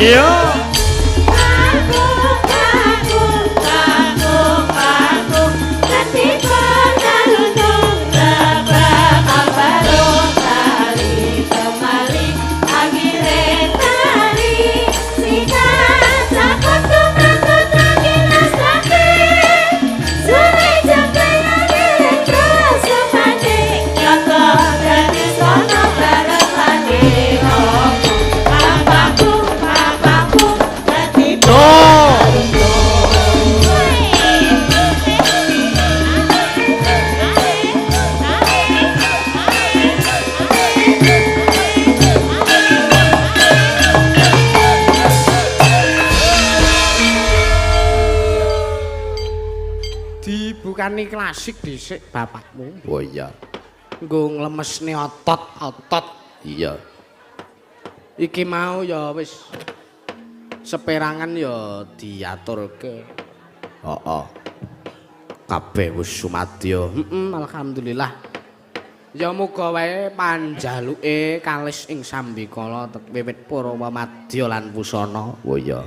Iya. Dibukani klasik dhisik bapakmu. Oh iya. Nggo nglemesne otot-otot. Iya. Iki mau ya wis seperangan ya diaturke. Heeh. Kabeh wis sumadya. Heeh, alhamdulillah. Ya muga wae panjaluke kalis ing sambikala wiwit purwa madya lan pusana. Oh iya.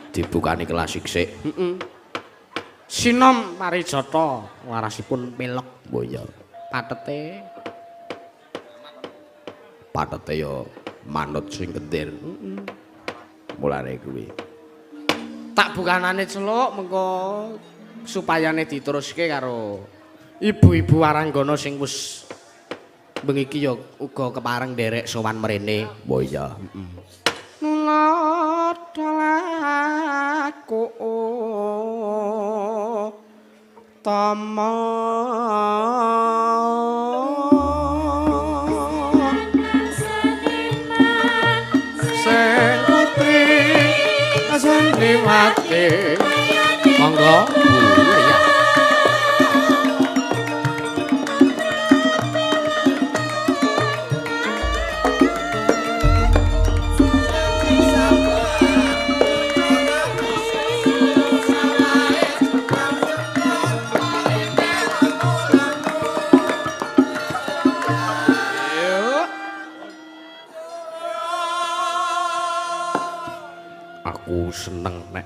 Dibukani klasik sik. Heeh. Sinom parijata warasipun pelek. Oh iya. Patete patete ya manut sing kentir. Heeh. Mulane kuwi. Tak bukanane celuk mengko supayane diteruske karo ibu-ibu waranggana sing wis bengi iki ya uga kepareng nderek sowan mrene. Oh iya. Heeh. Nulad laku tama sing putri Santriwati. Monggo Bu ya. Aku seneng nek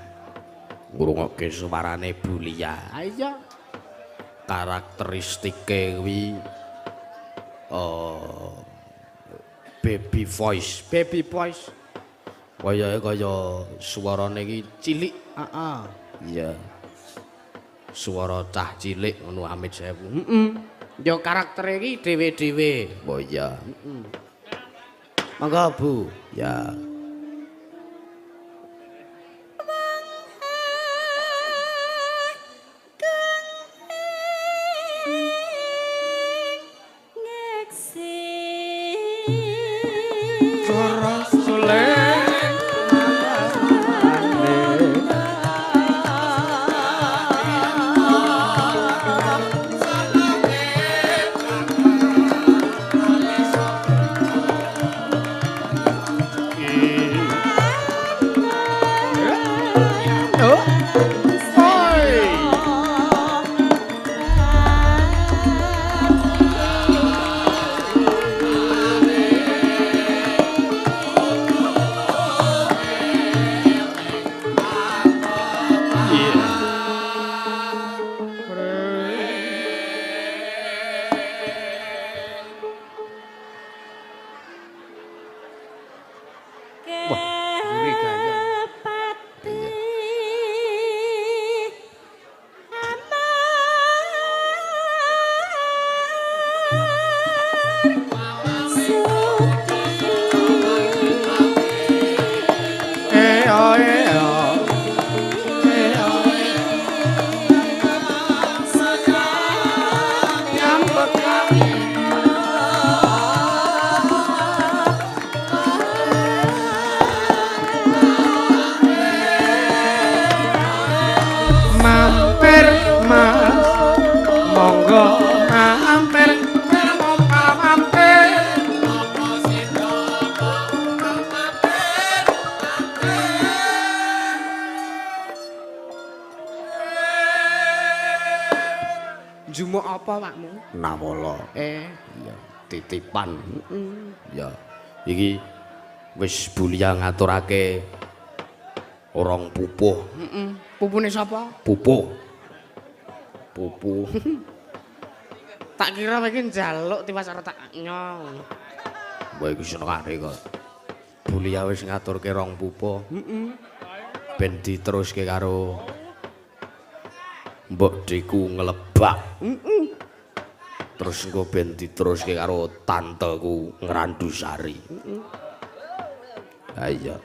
ngrungokke suarane Bu Lia. Iya. Karakteristike kuwi baby voice, baby voice. Kaya kaya suarane iki cilik. Heeh. Iya. Suara cah cilik ngono amit sewu. Heeh. Ya karaktere iki dhewe-dhewe. Oh iya. Heeh. Monggo Bu. Ya. Jumuk apa awakmu? Nawala. Iya, titipan. Ya. Iki wis Bu Lia ngaturake Rong pupuh. Heeh. Pupune sapa? Pupuh. Pupuh. Tak kira kowe iki njaluk tiwas arep tak nyong. Kowe iki senengane kok. Bulia wis ngaturke rong pupuh. Heeh. Ben diteruske karo Mbok Diku nglebak. Heeh. Terus engko ben diteruske karo tanteku Ngrandusari. Heeh. Ha iya.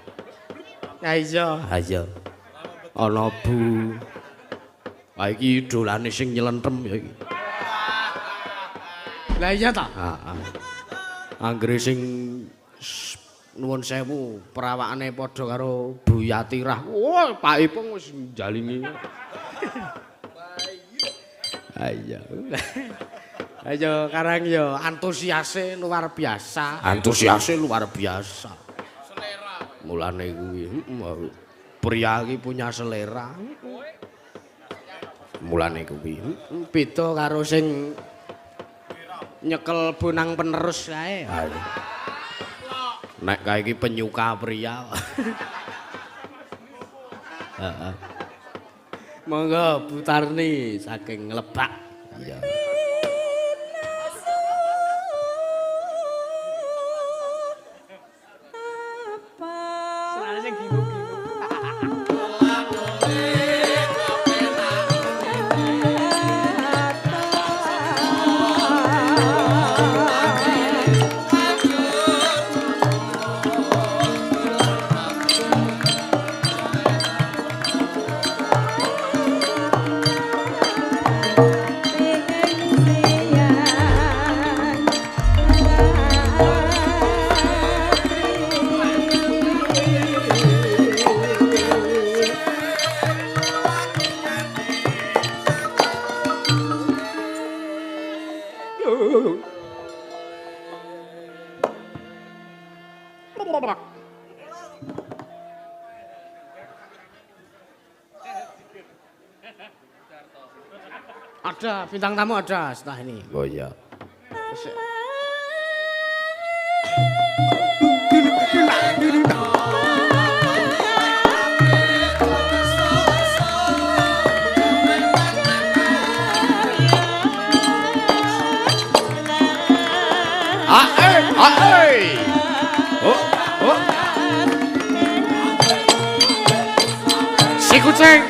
Ha iya. Ha iya. Ana Bu. Ha iki idolane sing nyelentem ya iki. Lah iya ta? Heeh. Anggere sing nuwun sewu perawakane padha karo Bu Yatirah. Wah, Pak Ipung wis njalingi. Ha iya. Ayo karang ya antusiase luar biasa. Antusiase luar biasa. Selera. Mulane kuwi, pria iki punya selera. Mulane kuwi. Beda karo sing nyekel bonang penerus kae. Nek kae iki penyuka pria. Heeh. Monggo Bu Tarni saking Lebak. Iya. Senane sing ginu-ginu. Ada bintang tamu ada setelah ini. Oh iya. Ae, ae. Oh, oh. Si kucing.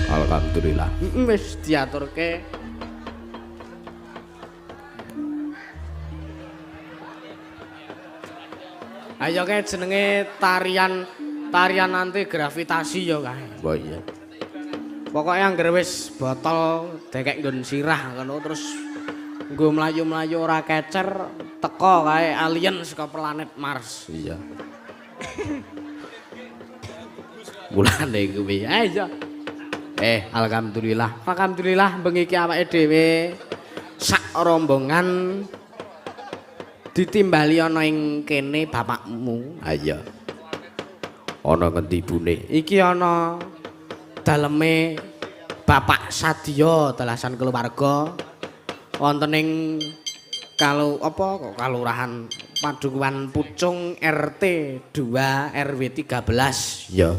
Alhamdulillah. Wis diaturke. Ayo kae jenenge tarian Tarian anti gravitasi ya kae. Wah iya. Pokoke anggere wis botol dekek nggon sirah ngono terus nggo mlayu-mlayu ora kecer teko kae alien saka planet Mars. Iya. Mulane kuwi. Iya. Alhamdulillah. Alhamdulillah bengi iki awake dhewe sak rombongan ditimbali ana ing kene bapakmu. Ha iya. Ana ngendi ibune? Iki ana daleme Bapak Sadya dalasan keluarga wonten ing kalau apa kok kalurahan Padukuhan Pucung RT 2 RW 13. Iya.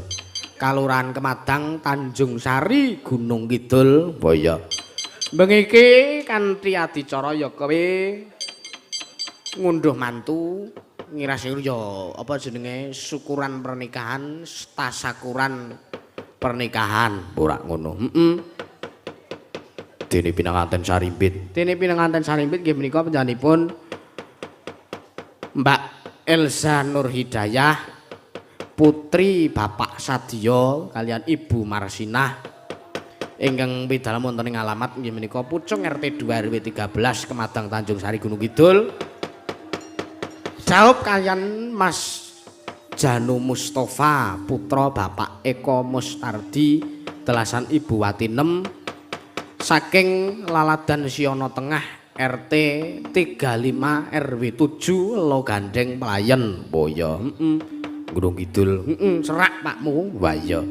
Kalurahan Kemadang Tanjung Sari Gunung Kidul. Oh iya. Bengi iki kanthi adicara ya kowe ngunduh mantu ngiras ya apa jenenge syukuran pernikahan, tasakuran pernikahan. Ora ngono. Heeh. Dene pinanganten sarimbit. Dene pinanganten sarimbit nggih menika panjenenganipun Mbak Elza Nur Hidayah, putri Bapak Sadya kalian Ibu Marsinah ingkang pidalem wonten ing alamat nggih menika Pucung RT 2 RW 13 Kemadang Tanjung Sari Gunung Kidul. Jawab kalian Mas Janu Mustafa, putra Bapak Eko Mustardi, telasan Ibu Watinem saking Laladan Siono Tengah RT 35 RW 7 Logandeng Playen. Oh iya, heeh. Gunung Kidul. Heeh, serak pakmu. Wah iya.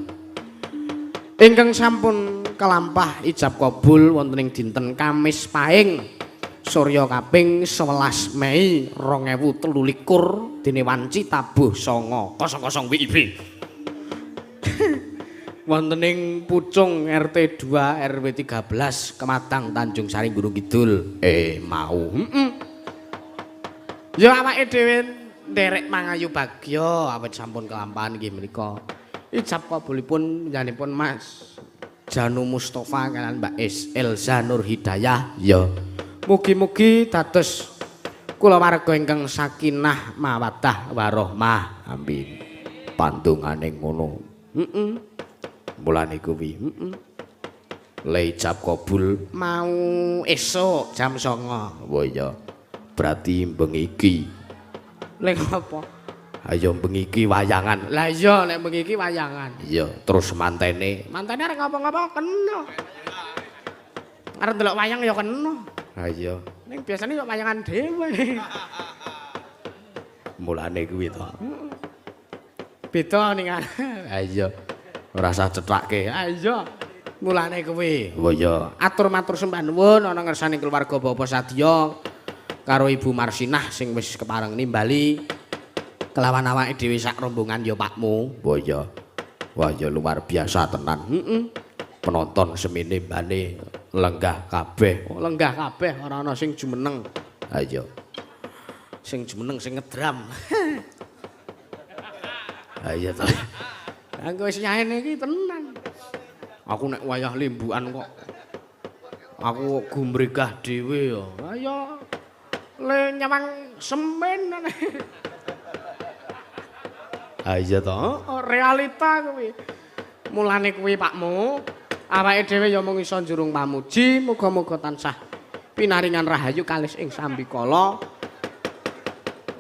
Ingkang sampun kelampah ijab kabul wonten ing dinten Kamis Pahing Surya kaping 11 Mei 2023 dene wanci tabuh 9.00 WIB. Wonten ing Pucung RT 2 RW 13 Kemadang Tanjung Sari Gunung Kidul. Mau. Heeh. Ya awake dhewe nderek mangayu bagya awit sampun kelampahan nggih menika. Ijab kabulipun panjenenganipun Mas Janu Mustafa kalian Mbak Elza Nur Hidayah. Iya. Mugi-mugi dados kulawarga ingkang sakinah mawaddah warahmah. Amin. Pandongane ngono. Heeh. Mulane kuwi. Heeh. Le ijab kabul mau esuk jam 09.00. Oh iya. Berarti bengi iki. Lha apa? Ayo bengi iki wayangan. Lah iya nek bengi iki wayangan. Iya, terus mantene. Mantene arep ngapa-ngapa kena. Arep ndelok wayang ya kena. Ha iya. Ning biasane yo wayangan dhewe. Mulane kuwi to. Beda ning. Ha iya. Ora usah cethake. Ha iya. Mulane kuwi. Oh iya. Atur matur sembah nuwun ana ngersane keluarga Bapak Sadya karo Ibu Marsinah sing wis kepareng nimbali kelawan awake dhewe sak rombongan ya pakmu. Oh iya. Wah ya luar biasa tenan. Heeh. Penonton semene mbane lenggah kabeh. Oh, lenggah kabeh ora ana sing jumeneng. Ha iya. Sing jumeneng sing ngedram. Ha iya to. Lah engko wis nyaene iki tenan. Aku nek wayah limbukan kok aku gumregah dhewe ya. Ha ya le nyawang semen. Ha iya to. Oh, realita kuwi. Mulane kuwi pakmu, awake dhewe ya mung iso njurung pamuji, muga-muga tansah pinaringan rahayu kalis ing sambikala.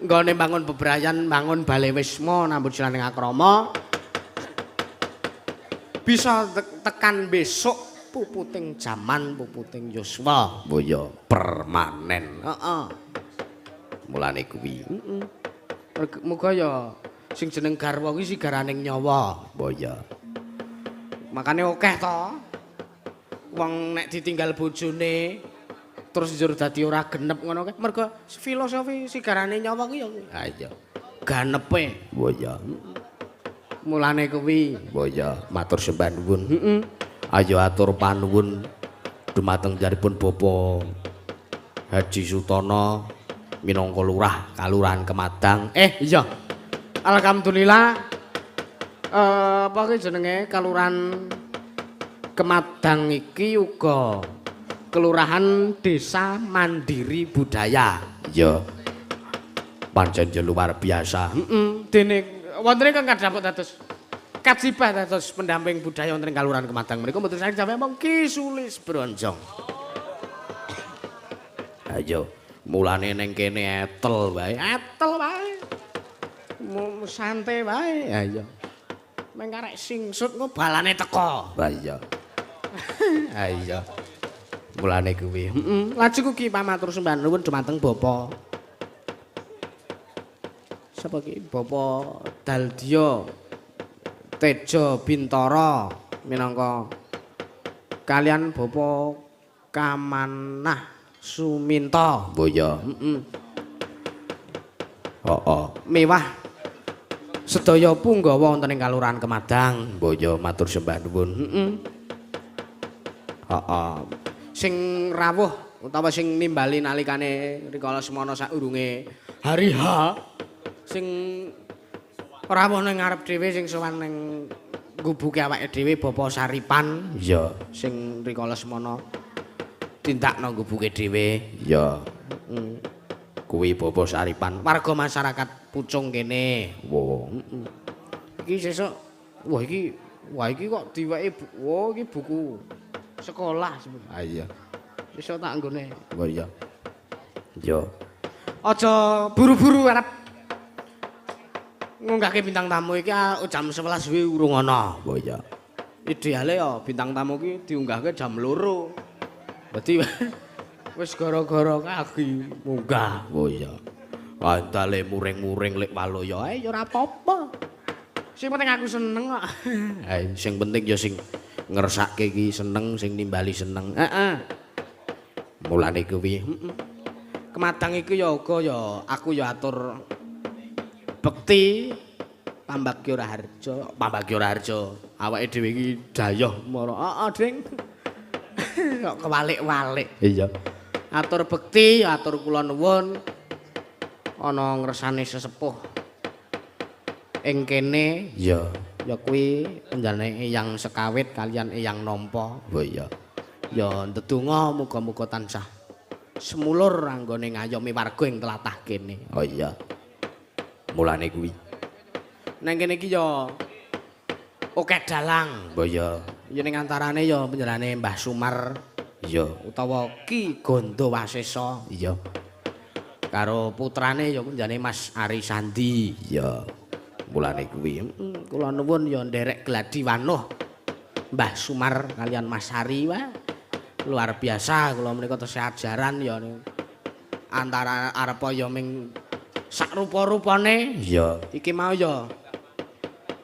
Nggone bangun bebrayan, bangun bale wisma nambut silaning akrama. Bisa tekan besok puputing jaman, puputing yuswa. Oh iya, permanen. Heeh. Mulane kuwi. Heeh. Muga ya sing jeneng garwa kuwi sigaraning nyawa. Oh iya. Makane akeh to. Wong nek ditinggal bojone terus njur dadi ora genep ngono kae. Mergo filosofi sigarane nyawa kuwi ya. Ha iya. Ganepe. Oh iya. Mulane kuwi. Oh iya, matur sembah nuwun. Heeh. Ayo atur panuwun dumateng jaripun Bapak Haji Sutono minangka lurah Kalurahan Kemadang. Iya. Alhamdulillah apa ki jenenge Kalurahan Kemadang iki uga kelurahan Desa Mandiri Budaya. Iya. Pancen luar biasa. Heeh, dene wonten ingkang kadhapuk dados Kajibah dados pendamping budaya wonten ing Kalurahan Kemadang menika mboten saged jawe mong Ki Sulis Bronjong. Ayo, mulane ning kene etel wae. Etel wae. Santai wae. Ayo. Meng karek singsut engko balane teko. Wah iya. Ayo. Mulane kuwi. Heeh. Lajeng ugi pamatur sembah nuwun dumateng Bapak. Sapa ki? Bapak Daldiya Tejo Bintara minangka kalian Bapak Kamanah Suminto. Oh iya. Heeh. Heeh. Mewah sedaya punggawa wonten ing Kalurahan Kemadang. Oh iya, matur sembah nuwun. Heeh. Heeh. Sing rawuh utawa sing nimbali nalikane rikala semana saurunge hari H, sing rawuh ning ngarep dhewe, sing sowan ning gubuke awake dhewe Bapak Saripan. Iya. Sing rikala semana tindakno gubuke dhewe. Iya. Heeh. Kuwi Bapak Saripan. Warga masyarakat Pucung kene. Wo. Heeh. Iki sesuk wah iki kok diweki wah iki buku sekolah sebenarnya. Ah iya. Sesuk tak nggone. Oh iya. Iya. Aja buru-buru arep ngunggahke bintang tamu iki jam 11 suwi urung ana. Oh iya. Ideale ya bintang tamu iki diunggahke jam 2. Dadi wis gara-gara kaki munggah. Oh iya. Andale muring-muring lek waloya ya ora apa-apa. Sing penting aku seneng kok. Sing penting ya sing ngersake iki seneng, sing nimbali seneng. Heeh. Mulane kuwi. Heeh. Kemadang iku ya uga ya aku ya atur bekti Pambagyo Raharja, Pambagyo Raharja. Awake dhewe iki dayoh mara. Heeh, Ding. Kok kewalik-walik. Iya. Atur bekti, atur kula nuwun. Ana ngresane sesepuh ing kene. Iya. Ya kuwi penjenengane Eyang Sekawit kalian Eyang Nampa. Oh iya. Ya ndedonga muga-muga tansah semulur anggone ngayomi warga ing tlatah kene. Oh iya. Mulane kuwi. Nang kene iki ya akeh dalang. Oh iya. Ya ning antarane ya penjenengane Mbah Sumar. Iya. Utawa Ki Gondo Wasesa. Iya. Karo putrane ya penjenengane Mas Ari Sandi. Iya. Mulane kuwi. Kula nuwun ya nderek gladi wanuh Mbah Sumar kalian Mas Ari wah. Luar biasa kula menika tesih ajaran ya antara arepa ya ming sak rupa-rupane. Iya. Iki mau ya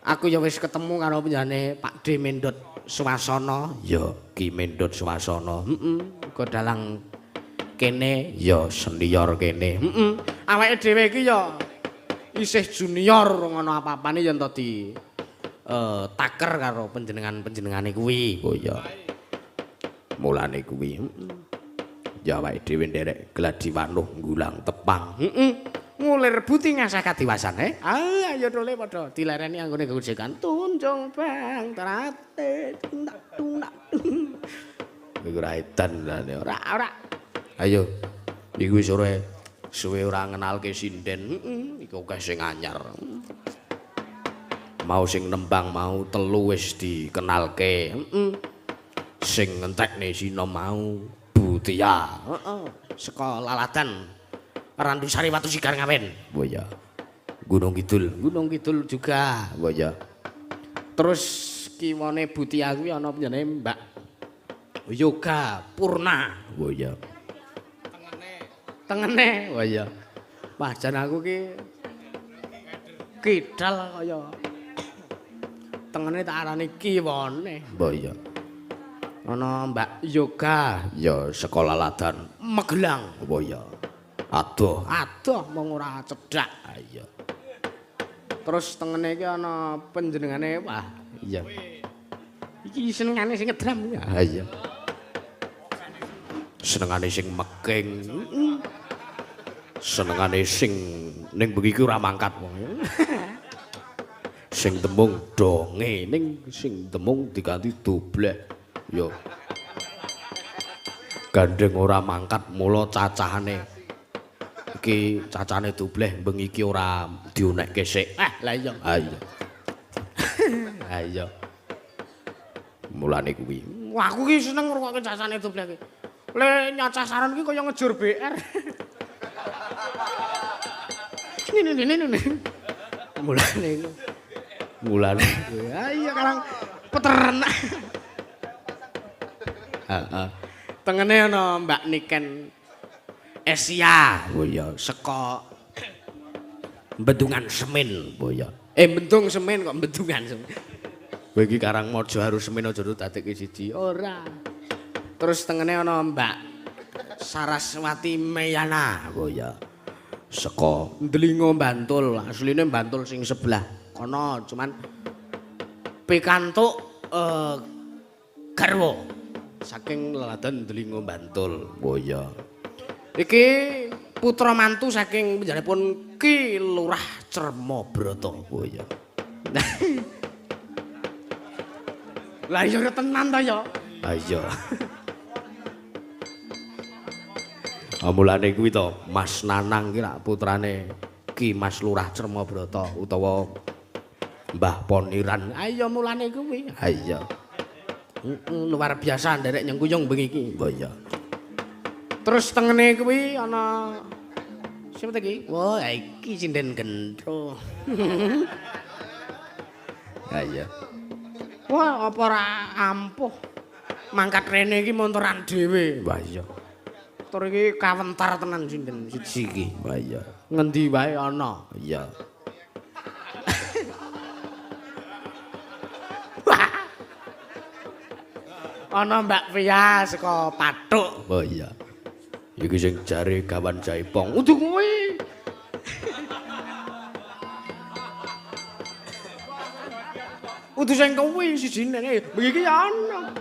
aku ya wis ketemu karo penjenengane Pak D Mendhot Swasana. Iya, Ki Mendhot Swasana. Heeh. Uga dalang kene. Ya senior kene. Heeh. Awake dhewe iki ya isih junior ngono apa-apane yen to di taker karo panjenengan-panjenengane kuwi. Oh iya. Mulane kuwi. Ya awake dhewe nderek gladi wanuh nggulang tepang. Heeh. Ngulir buti ngasah kadiwasan, eh. Ah, ayo dole padha dilereni anggone gojekan tunjung bang terate tunak tunak. Iku ora edan lane ora ora. Ayo. Iku wis ora suwe ora ngenalke sinden. Heeh, iku akeh sing anyar. Mau sing nembang mau telu wis dikenalke. Heeh. Sing ngentekne sina mau Butia. Heeh, saka Laladan Randusari Watu Sigar Ngawen. Oh iya. Gunung Kidul. Gunung Kidul juga. Oh iya. Terus kiwane Butia kuwi ana panjenengane Mbak Yoga Purna. Oh iya. Tengene. Oh iya. Wah, jan aku ki kidal kaya tengene tak arani kiwane. Oh iya. Ana Mbak Yoga ya sekolah Laladan Magelang. Oh iya. Adoh, adoh mong ora cedhak. Ah iya. Terus tengene iki ana panjenengane wah iya. Iki senengane sing ngedram. Ah iya. Senengane sing meking. Senengane sing ning bengi iki ora mangkat wong. Sing temung donge ning sing temung diganti doblek. Yo. Gandeng ora mangkat mula cacahane. Iki cacane dobleh bengi iki ora diunekke sik. Ah, lah iya. Ah iya. Ha iya. Mulane kuwi. Wah, aku ki seneng ngrungokke cacane dobleh ki. Le nyacah saron ki kaya ngejur BR. Ngene ngene ngene. Mulane iku. Mulane kuwi. Ha iya karang peternak. Heeh. Tengene ana Mbak Niken Esia. Oh iya, saka Bendungan Semen. Oh iya. Bendung Semen kok Bendungan Semen. Kowe iki karang Mojo harus Semen aja dadekke siji. Ora. Terus tengene ana Mbak Saraswati Meyana. Oh iya. Saka Ndlingo Bantul, asline Bantul sing sebelah kono, cuman pikantuk garwa saking leladan Ndlingo Bantul. Oh iya. Iki putra mantu saking panjenenganipun Ki Lurah Cermabrata. Oh iya. Lah iya tenan ta ya? Ha iya. Mulane kuwi to, Mas Nanang ki lak putrane Ki Mas Lurah Cermabrata utawa Mbah Poniran. Ha iya mulane kuwi. Ha iya. Luar biasa nderek nyengkuyung bengi iki. Oh iya. Terus tengene kuwi ana sapa ta iki? Wah, iki sinden gendro. Ha iya. Wah, apa ora ampuh. Mangkat rene iki montoran dhewe. Wah iya. Tur iki kawentar tenan sinden siji iki. Wah iya. Ngendi wae ana. Iya. Ana Mbak Pia saka Pathuk. Oh iya. Iki sing jare gawan jaipong. Udu kuwi. Udu sing kuwi sijine. Iki ya ana.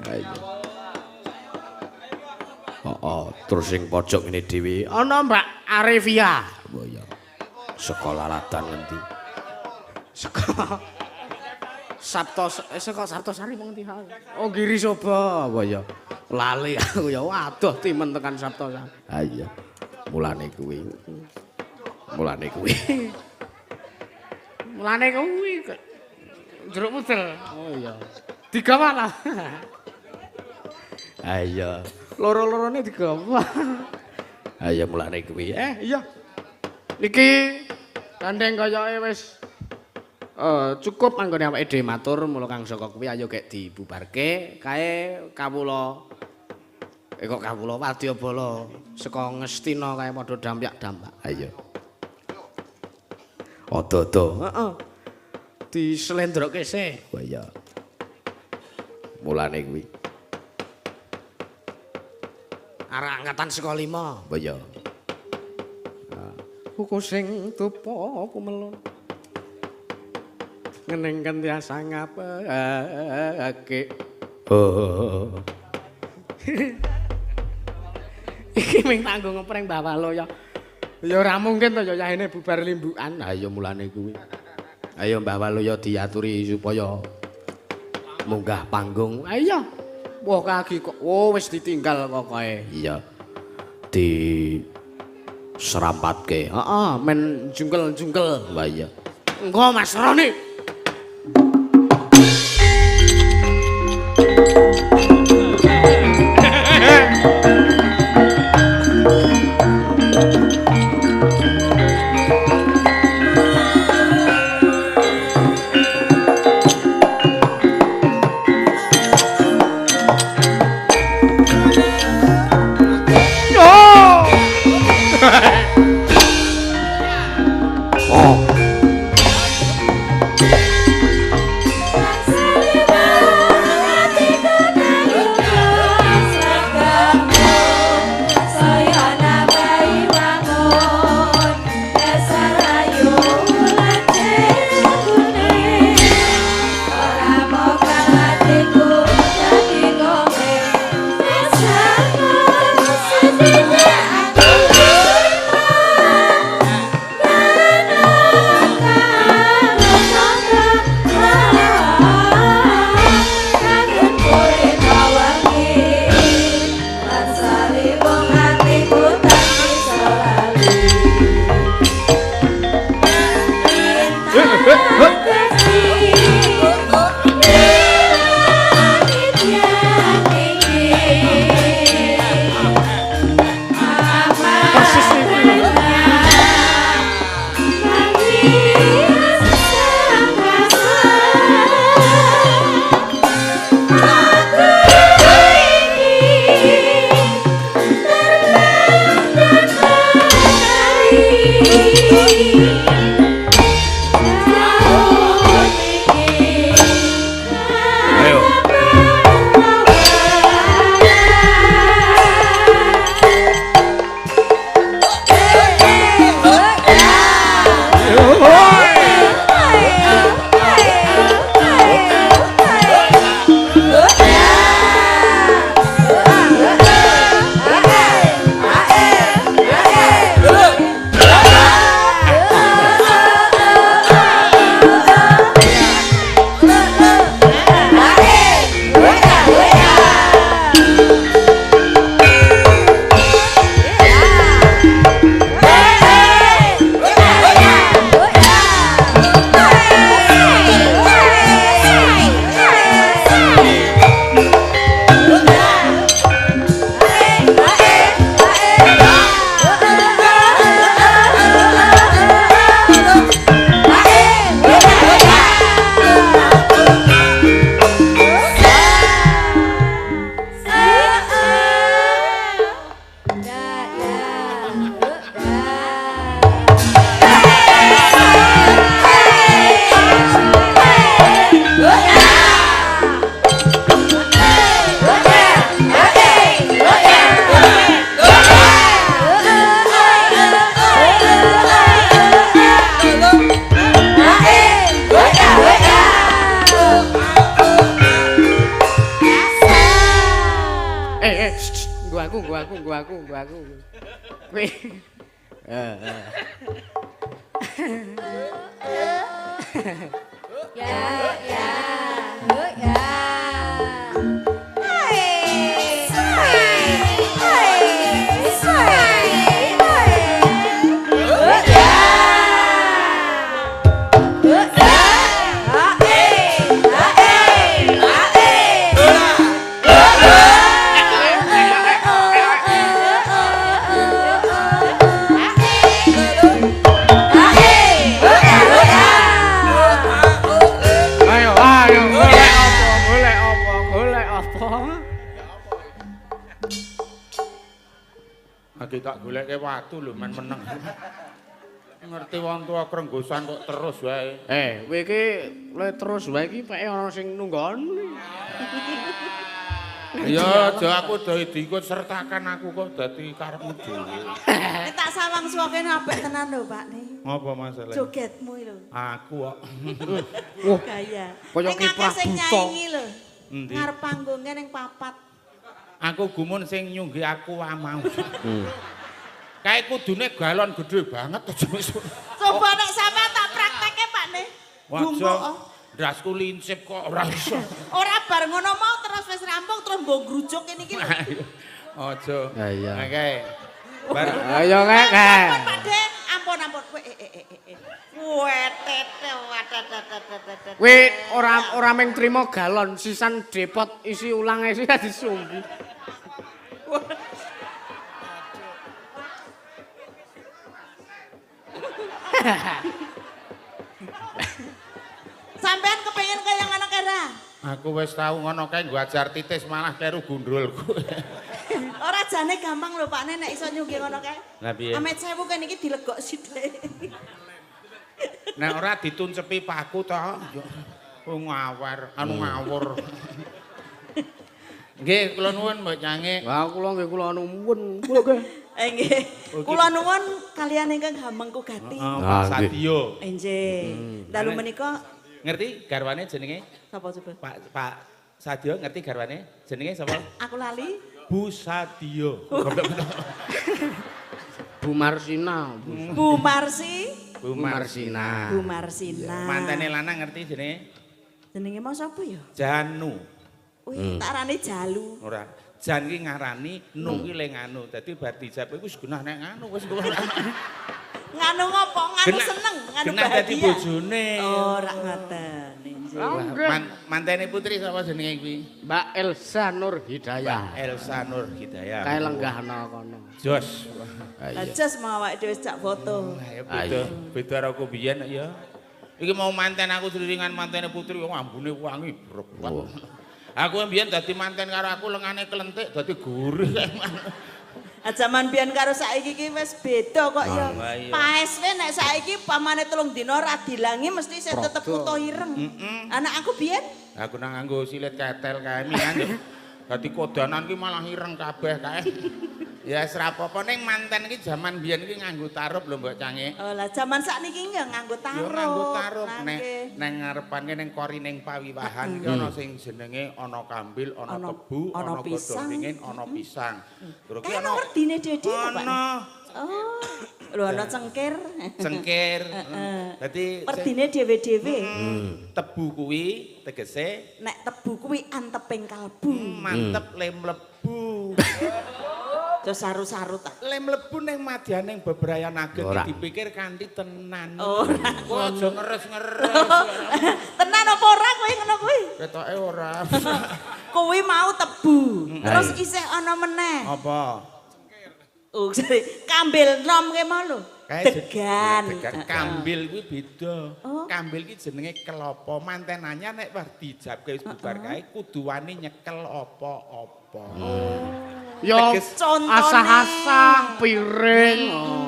Ha iya. Heeh, terus sing pojok ngene dhewe ana Mbak Arifia. Oh iya. Sekolah latan ngendi? Saka Sabto, saka Saptosari wong ngendi? Oh, Girisoba. Oh iya. Lali aku ya waduh timen tekan Saptosari. Ha iya. Mulane kuwi. Mulane kuwi. Mulane kuwi jeruk mudel. Oh iya. Digawa lah. Ha iya. Loro-lorone digawa. Ha iya mulane kuwi. Iya. Iki gandeng kayake wis cukup anggone awake dhewe matur mula kang saka kuwi ayo gek dibubarke kae kawula kok kawula wadyabala saka Ngastina kae padha dampyak-dampak. Ha iya. Ada-ada. Heeh. Dislendroke sih. Oh iya. Mulane kuwi. Arek angkatan saka 5. Oh iya. Kuku sing tupa kumelun. Ngeneng kentiasa ngapake. Oh. Iki ming tanggo ngepreng Mbah Walo ya. Ya ora mungkin to ya yahene bubar limbukan. Ha iya mulane kuwi. Ayo Mbah Walo ya diaturi supaya munggah panggung. Ha iya. Wah kaki kok oh wis ditinggal pokoke. Iya. Di serampatke. Heeh, men jungkel-jungkel. Wah iya. Engko Mas Roni. Oh. Kuwi. Heeh. Ya, ya. Ya. Hai. Hai. Hai. Ya. Ya. Ha eh. Ha eh. Ha eh. Ayo, ayo, golek apa? Golek apa? Golek apa? Lagi tak goleke watu lho men meneng. Ngerti wong tua krenggosan kok terus wae. Eh, kowe iki le terus wae iki peke ana sing nunggoni. Ya aja aku do diikut sertakan aku kok dadi karepmu dhewe. Nek tak sawang suwakene apik tenan lho, Pak Ne. Ngopo masalah? Jogetmu lho. Aku kok. Wah, Gaya. Kaya Ning akeh kiprah sing buta. nyaingi lho. Endi? Ngarep panggungnya ning papat. Aku gumun sing nyunggi aku mau. Kae kudune galon gede banget aja wis. Coba nek sampean tak praktekke, Pak Ne. Gumpuk. Wajah ndasku lincip kok ora iso. Ora bar ngono mau terus wis rampung terus mbok ngrujuk kene iki lho. Aja. Ya, iya. Oke. Bar Ayo kek. Ampun, Pak De. Ampun, ampun. Kowe eh eh eh eh. Wetete watetetetetet. Kowe ora mung trimo galon, sisan depot isi ulang isi disumbi. Sampean kepengin kaya ngono kera? Aku wis tau ngono kae nggo ajar titis malah kleru gundrulku. Ora jane gampang lho Pak Ne nek iso nyunggi ngono kae. Lah piye? Amet 1000 kene iki dilegok sithik. Nek ora dituncepi paku to. Oh ngawar, anu ngawur. Nggih, kula nuwun Mbok Cange. Wah, kula nggih kula nuwun. Kula nggih. Nggih. Kula nuwun kalian ingkang hamengku gati. Heeh, Pak Sadio. Enjih. Dalu menika Ngerti garwane jenenge? sapa coba? Pak Sadio ngerti garwane? Jenenge sapa? Aku lali. Bu Sadio. Bu Marsina. Bu Marsi. Bu Marsina. Bu Marsina. Mantene lanang ngerti jenenge? Jenenge mau sapa ya? Janu. Wih, tak arane Jalu. Ora. Jan ki ngarani, nu ki le nganu. Dadi bar dijab wis genah nek nganu wis. Nganu ngopo? Nganu seneng, nganu Genah dadi bahagia. bojone. Ora ngoten. Injih. Mantene putri sapa jenenge kuwi? Mbak Elsa Nur Hidayah. Elsa Nur Hidayah. Kae lenggahna kono. Jos. Lah jos mau awake dhewe cak foto. Ayo beda, beda karo aku biyen ya. Iki mau manten aku seliringan mantene putri wong ambune wangi brek. Aku mbiyen dadi manten karo aku lengane klentik dadi gurih. Jaman biyen karo saiki iki wis beda kok ya. Paes we nek saiki pamane 3 dina ora dilangi mesti sing tetep kuto ireng. Anak aku biyen Aku nang nganggo silit ketel kae mian. Dadi kodanan ki malah ireng kabeh kae. Ya wis ra apa-apa ning manten iki jaman biyen iki nganggo tarup lho Mbok Cange. Oh lah jaman sakniki nggih nganggo tarup. Ya nganggo tarup nek Nggih. nang ngarepan ning kori ning pawiwahan iki ana sing jenenge ana kambil, ana tebu, ana ana godhong pisang. ringin, ana pisang. Terus ki Kae ana ana werdine Dede to, Pak? Ana Oh. Lho ana cengkir. cengkir. Dadi Werdine dhewe-dhewe. tebu kuwi tegese Nek tebu kuwi anteping kalbu. mantep le mlebu. Terus saru-saru ta. Le mlebu ning madyaning bebrayan ageng Ora. iki dipikir kanthi tenan. Ora. Kok aja ngeres-ngeres. Tenan apa ora kowe ngono kuwi? Ketoke ora. Kuwi mau tebu. Terus isih ana meneh. Apa? Oh, sorry. Kambil nom ke mau lho. Kae Degan. Degan. Kambil kuwi beda. Oh. Kambil ki jenenge kelapa. Mantenanya nek wis dijabke wis bubar kae kudu wani nyekel apa-apa. Ya Teges Contone. asah-asah piring.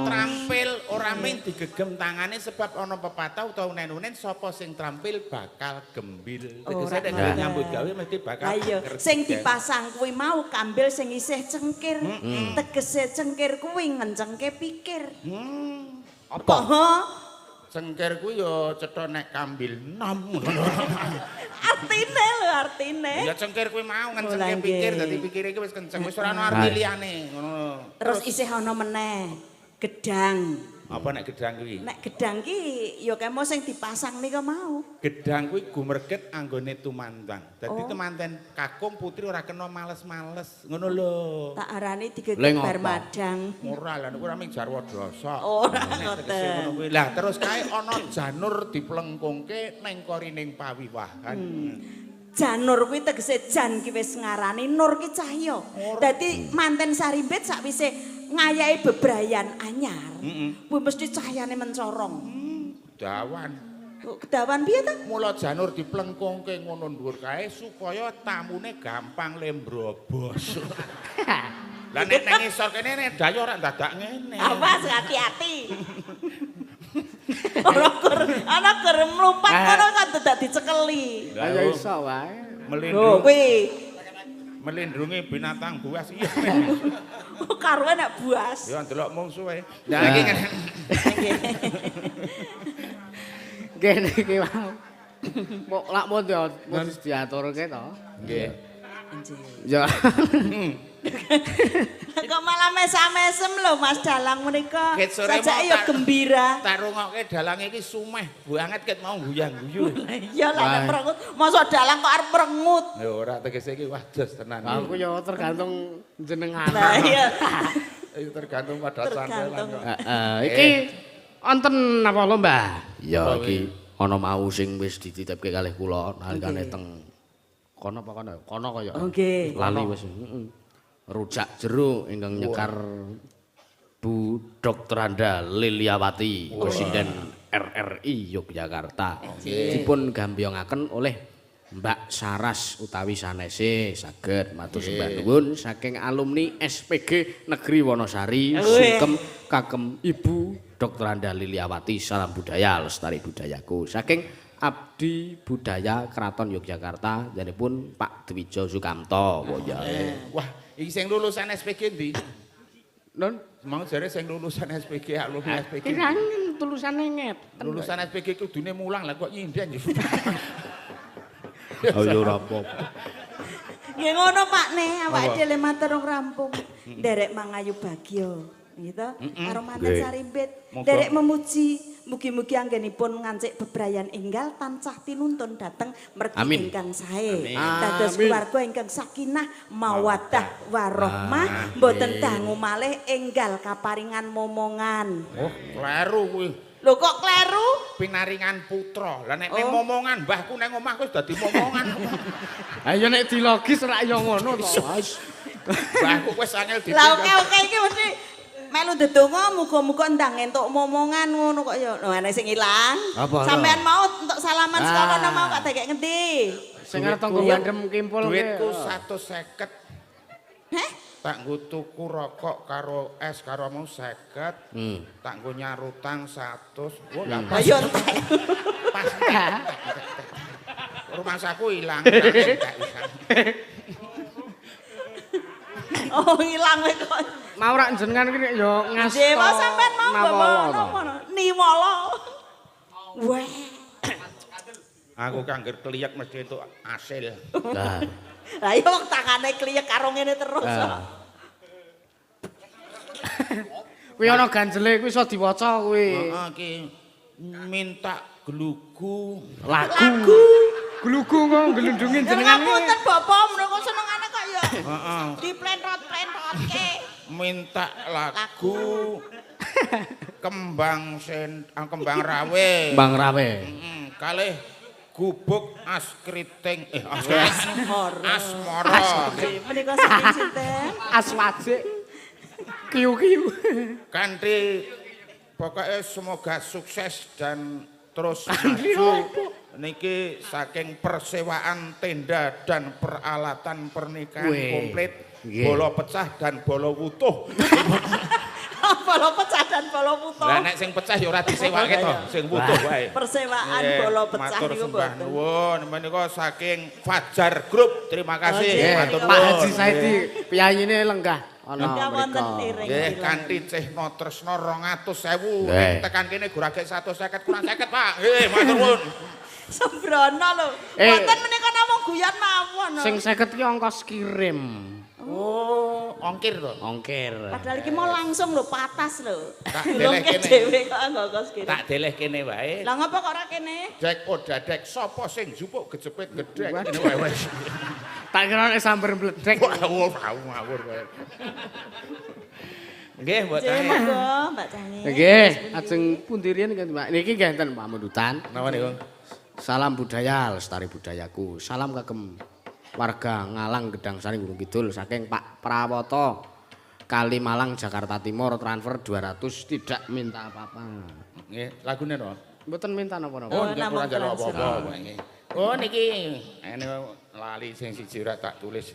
Trampil ora mung digegem tangane sebab ana pepatah utawa unen-unen sapa sing trampil bakal gembil. Tegese Ora nek ngoten. nyambut gawe mesti bakal Lah iya, ngerti. sing dipasang kuwi mau kambil sing isih cengkir. Tegese cengkir kuwi ngencengke pikir. Apa? Ha? Cengkir kuwi ya cetha nek kambil nom. Artine lho, artine. Ya cengkir kuwi mau Oh, ngencengke lah, pikir nggih. dadi pikire iki wis kenceng wis ora ono arti liyane ngono. Terus isih ana meneh. Gedang. Apa nek gedang kuwi? Nek gedang ki ya kemo sing dipasang nika mau. Gedang kuwi gumerget anggone tumandang. Dadi Oh. temanten kakung putri ora kena males-males. Ngono lho. Tak arani digeger Lha bar ngopo? madang. Ora lah niku ora ming jarwa drasa. Ora Nek tegese ngoten. ngono kuwi. Lah terus kae ana janur diplengkungke ning korining pawiwahan. Janur kuwi tegese jan ki wis ngarani nur ki cahya. Dadi manten sarimbit sakwise ngayahi bebrayan anyar. Kuwi mesti cahyane mencorong. Dawan. Kok kedawan piye to? Mula janur diplengkungke ngono dhuwur kae supaya tamune gampang le mbrobos. Lah nek nang ngisor kene nek dayo ora dadak ngene. Awas hati-hati. Ora kur ana kur mlumpat ngono kan dadak dicekeli. Lah ya iso wae. Lho Melindungi kuwi melindungi binatang buas iya. karuan nek buas. Ya ndelok mungsuhe. Lah iki ngene. Kene iki mau. Mok lak mau diaturke to. Nggih. Ya. Kok malah mesam-mesem lho Mas Dalang menika. Ket sore Sajake mau ya gembira. Tak rungokke dalange iki sumeh banget ket mau guyang-guyu. Iya lah nek merengut, mosok dalang kok arep merengut. Ya ora tegese iki wah jos tenan. Aku ya tergantung jenengan. Lah iya. Iki tergantung pada Tergantung. santelan kok. Heeh, iki wonten napa lomba? Ya iki ana mau sing wis dititipke kalih kula nalikane teng kono apa kono? Kono kaya. Oh, nggih. Lali wis. Heeh. Rujak jeruk ingkang nyekar Bu Dr. Anda Liliawati, Presiden RRI Yogyakarta. Dipun gambyongaken oleh Mbak Saras utawi sanese saged matur sembah nuwun saking alumni SPG Negeri Wonosari sungkem kagem Ibu Dr. Anda Liliawati, salam budaya lestari budayaku saking Abdi Budaya Kraton Yogyakarta janipun Pak Dwijo Sukamto. Wah Wah, iki sing lulusan SPG ndi? Non Mau jare sing lulusan SPG alumni SPG. iki kan tulisane ngeten. Lulusan SPG kudune mulang lah kok nyinden. Ayo ora apa-apa. Nggih ngono Pak ne, awake dhewe matur rampung. Nderek mangayu bagya, gitu. Karo manten sarimbit, nderek memuji, mugi-mugi anggenipun ngancik bebrayan enggal tansah tinuntun dhateng mergi ingkang sae. Dados keluarga ingkang sakinah, mawaddah, warahmah, mboten dangu malih enggal kaparingan momongan. Oh, kleru kuwi. Lho kok kleru? Pinaringan putra. Lah nek ning momongan mbahku nang omah wis dadi momongan. Ayo nek dilogis rak ya ngono to. Mbahku wis angel ditinggal. Lah oke-oke iki mesti melu ndedonga muga-muga ndang entuk momongan ngono kok ya. Lho ana sing ilang. Sampean mau entuk salaman saka kono mau kok dekek ngendi? Sing arep tanggo gandem kimpul. Duitku 150. Heh? Tak nggo tuku rokok karo es karo mau 50. Tak nggo nyarutang 100. Wah, lah pas. Ayo entek. Pas. Rumangsaku ilang. Entek wisan. Oh, ilang kowe kok. Mau rak jenengan iki ya ngasto. Nggih, mau sampean mau bawa napa? Niwala. Wah. Aku kangger kliyek mesti entuk asil. Lah. Lah iya wong tangane kliyek karo ngene terus. Kuwi ana ganjele kuwi iso diwaca kuwi. Heeh iki minta glugu Lagu. Glugu kok glundungi jenengan. Ngapunten bapak menika senengane kok ya. Heeh. Diplentrot-plentrotke. Minta lagu kembang sen kembang rawe. Kembang rawe. Kalih gubuk askriting asmara. Asmara. Menika saking sinten? Aswajik. Kiu-kiu. Kanthi pokoknya semoga sukses dan terus maju niki saking persewaan tenda dan peralatan pernikahan komplit, bolo pecah dan bolo wutuh. Bolo pecah dan bolo wutuh. Lah nek sing pecah ya ora disewake to, sing wutuh wae. Persewaan bolo pecah niku mboten. Nuwun menika saking Fajar Group. Terima kasih. Matur nuwun. Pak Haji Saidi piyayine lenggah. Ana Wonten mriko. iring. Nggih, kanthi cehna tresna 200.000. Nggih. Tekan kene gurake 150 kurang 50, Pak. Nggih, matur nuwun. Sembrono lho. Wonten menika namung guyon mawon. Sing 50 ki ongkos kirim. Oh, ongkir to. Ongkir. Padahal iki mau langsung lho patas lho. Tak deleh Dulungke kene. dhewe kok ongkos kirim. Tak deleh kene wae. Lah ngapa kok ora kene? Dek odadek sapa sing jupuk gejepit gedhek ngene wae wis. Tak kira nek sambar mledek. Wah, ngawur wae. Nggih, Mbok Nggih, Cah. monggo Mbak Cahne. Nggih, ajeng pundi riyen kan Mbak. Niki nggih enten pamundutan. Napa niku? Salam budaya, lestari budayaku. Salam kagem warga Ngalang Gedang Sari Gunung Kidul saking Pak Prawoto Kalimalang Jakarta Timur transfer 200 tidak minta apa-apa. Nggih, lagune to. Mboten minta napa-napa. Oh, Oh, nggih namung ora njaluk transfer. apa-apa nggih. Oh niki ene lali sing siji ora tak tulis.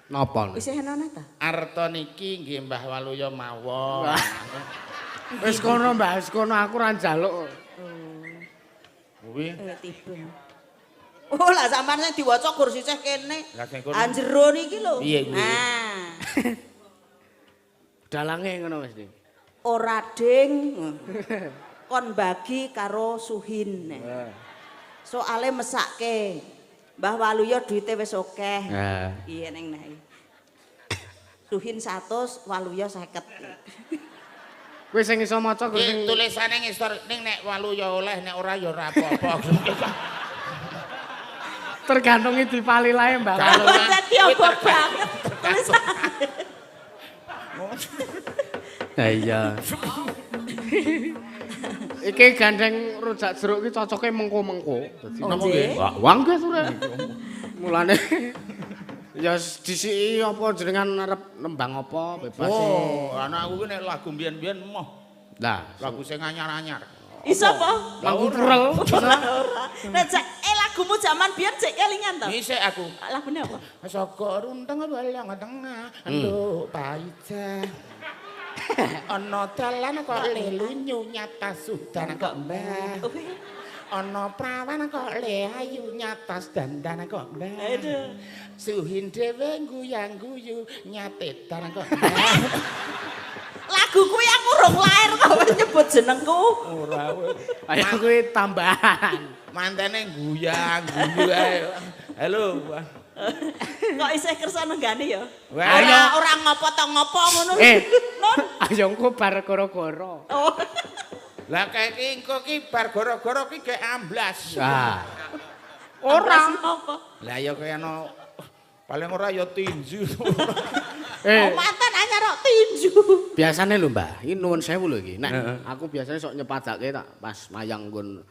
Napa? Isih ana ta? Arta niki nggih Mbah Waluya mawon. Wis kono Mbah, wis kono aku ora njaluk. Kuwi Tiba. Oh lah sampean sing diwaca gur sisih kene. Lah sing kono. Ah jero niki lho. Piye kuwi? Ah. Dalange ngono mesti. Ora ding. Kon bagi karo Suhin. Soale mesake. Mbah Waluya duite wis akeh. Iya ning nae. Suhin 100, Waluya 50. Kowe sing iso maca kowe sing Iki tulisane ngisor ning nek Waluya oleh nek ora ya ora apa-apa. tergantung dipalilae Mbah. Kalau- Dadi apa banget tulisane. Ha iya. Iki gandeng rujak jeruk iki cocoke mengko-mengko. Dadi Oh, nggih. Wah, wang kuwi sore. Mulane ya disiki apa jenengan arep nembang apa bebas. Oh, anakku ki nek lagu mbiyen-mbiyen moh, Lah, lagu sing anyar-anyar. Iso apa? lagu purel. Ora ora. Nek cek lagumu jaman biyen cek kelingan to. Isik aku. Lagune apa? Saka runteng balong tengah, nduk paija. Ana dalan kok lelunyu nyata sudan kok mbah. Ana prawan kok le ayu nyata dandan kok mbah. Aduh. Suhin dhewe guyang-guyu nyatetan kok mbah. Lagu kuwi aku urung lair kok wis nyebut jenengku. Ora kowe. Ayo kuwi tambahan. Mantene guyang-guyu ae. Halo. Kok isih kersa nenggani ya? Wah, Ora ora ngopo to ngopo ngono. Non. Ayo engko bar goro-goro. Oh. Lah kae iki engko ki bar goro-goro ki gek amblas. Ah. Ora apa. Lah ya kaya ana paling ora ya tinju. Oh, mantan anyar kok tinju. Biasane lho Mbah, iki nuwun sewu lho iki. Nek aku biasane sok nyepadake tak pas mayang nggon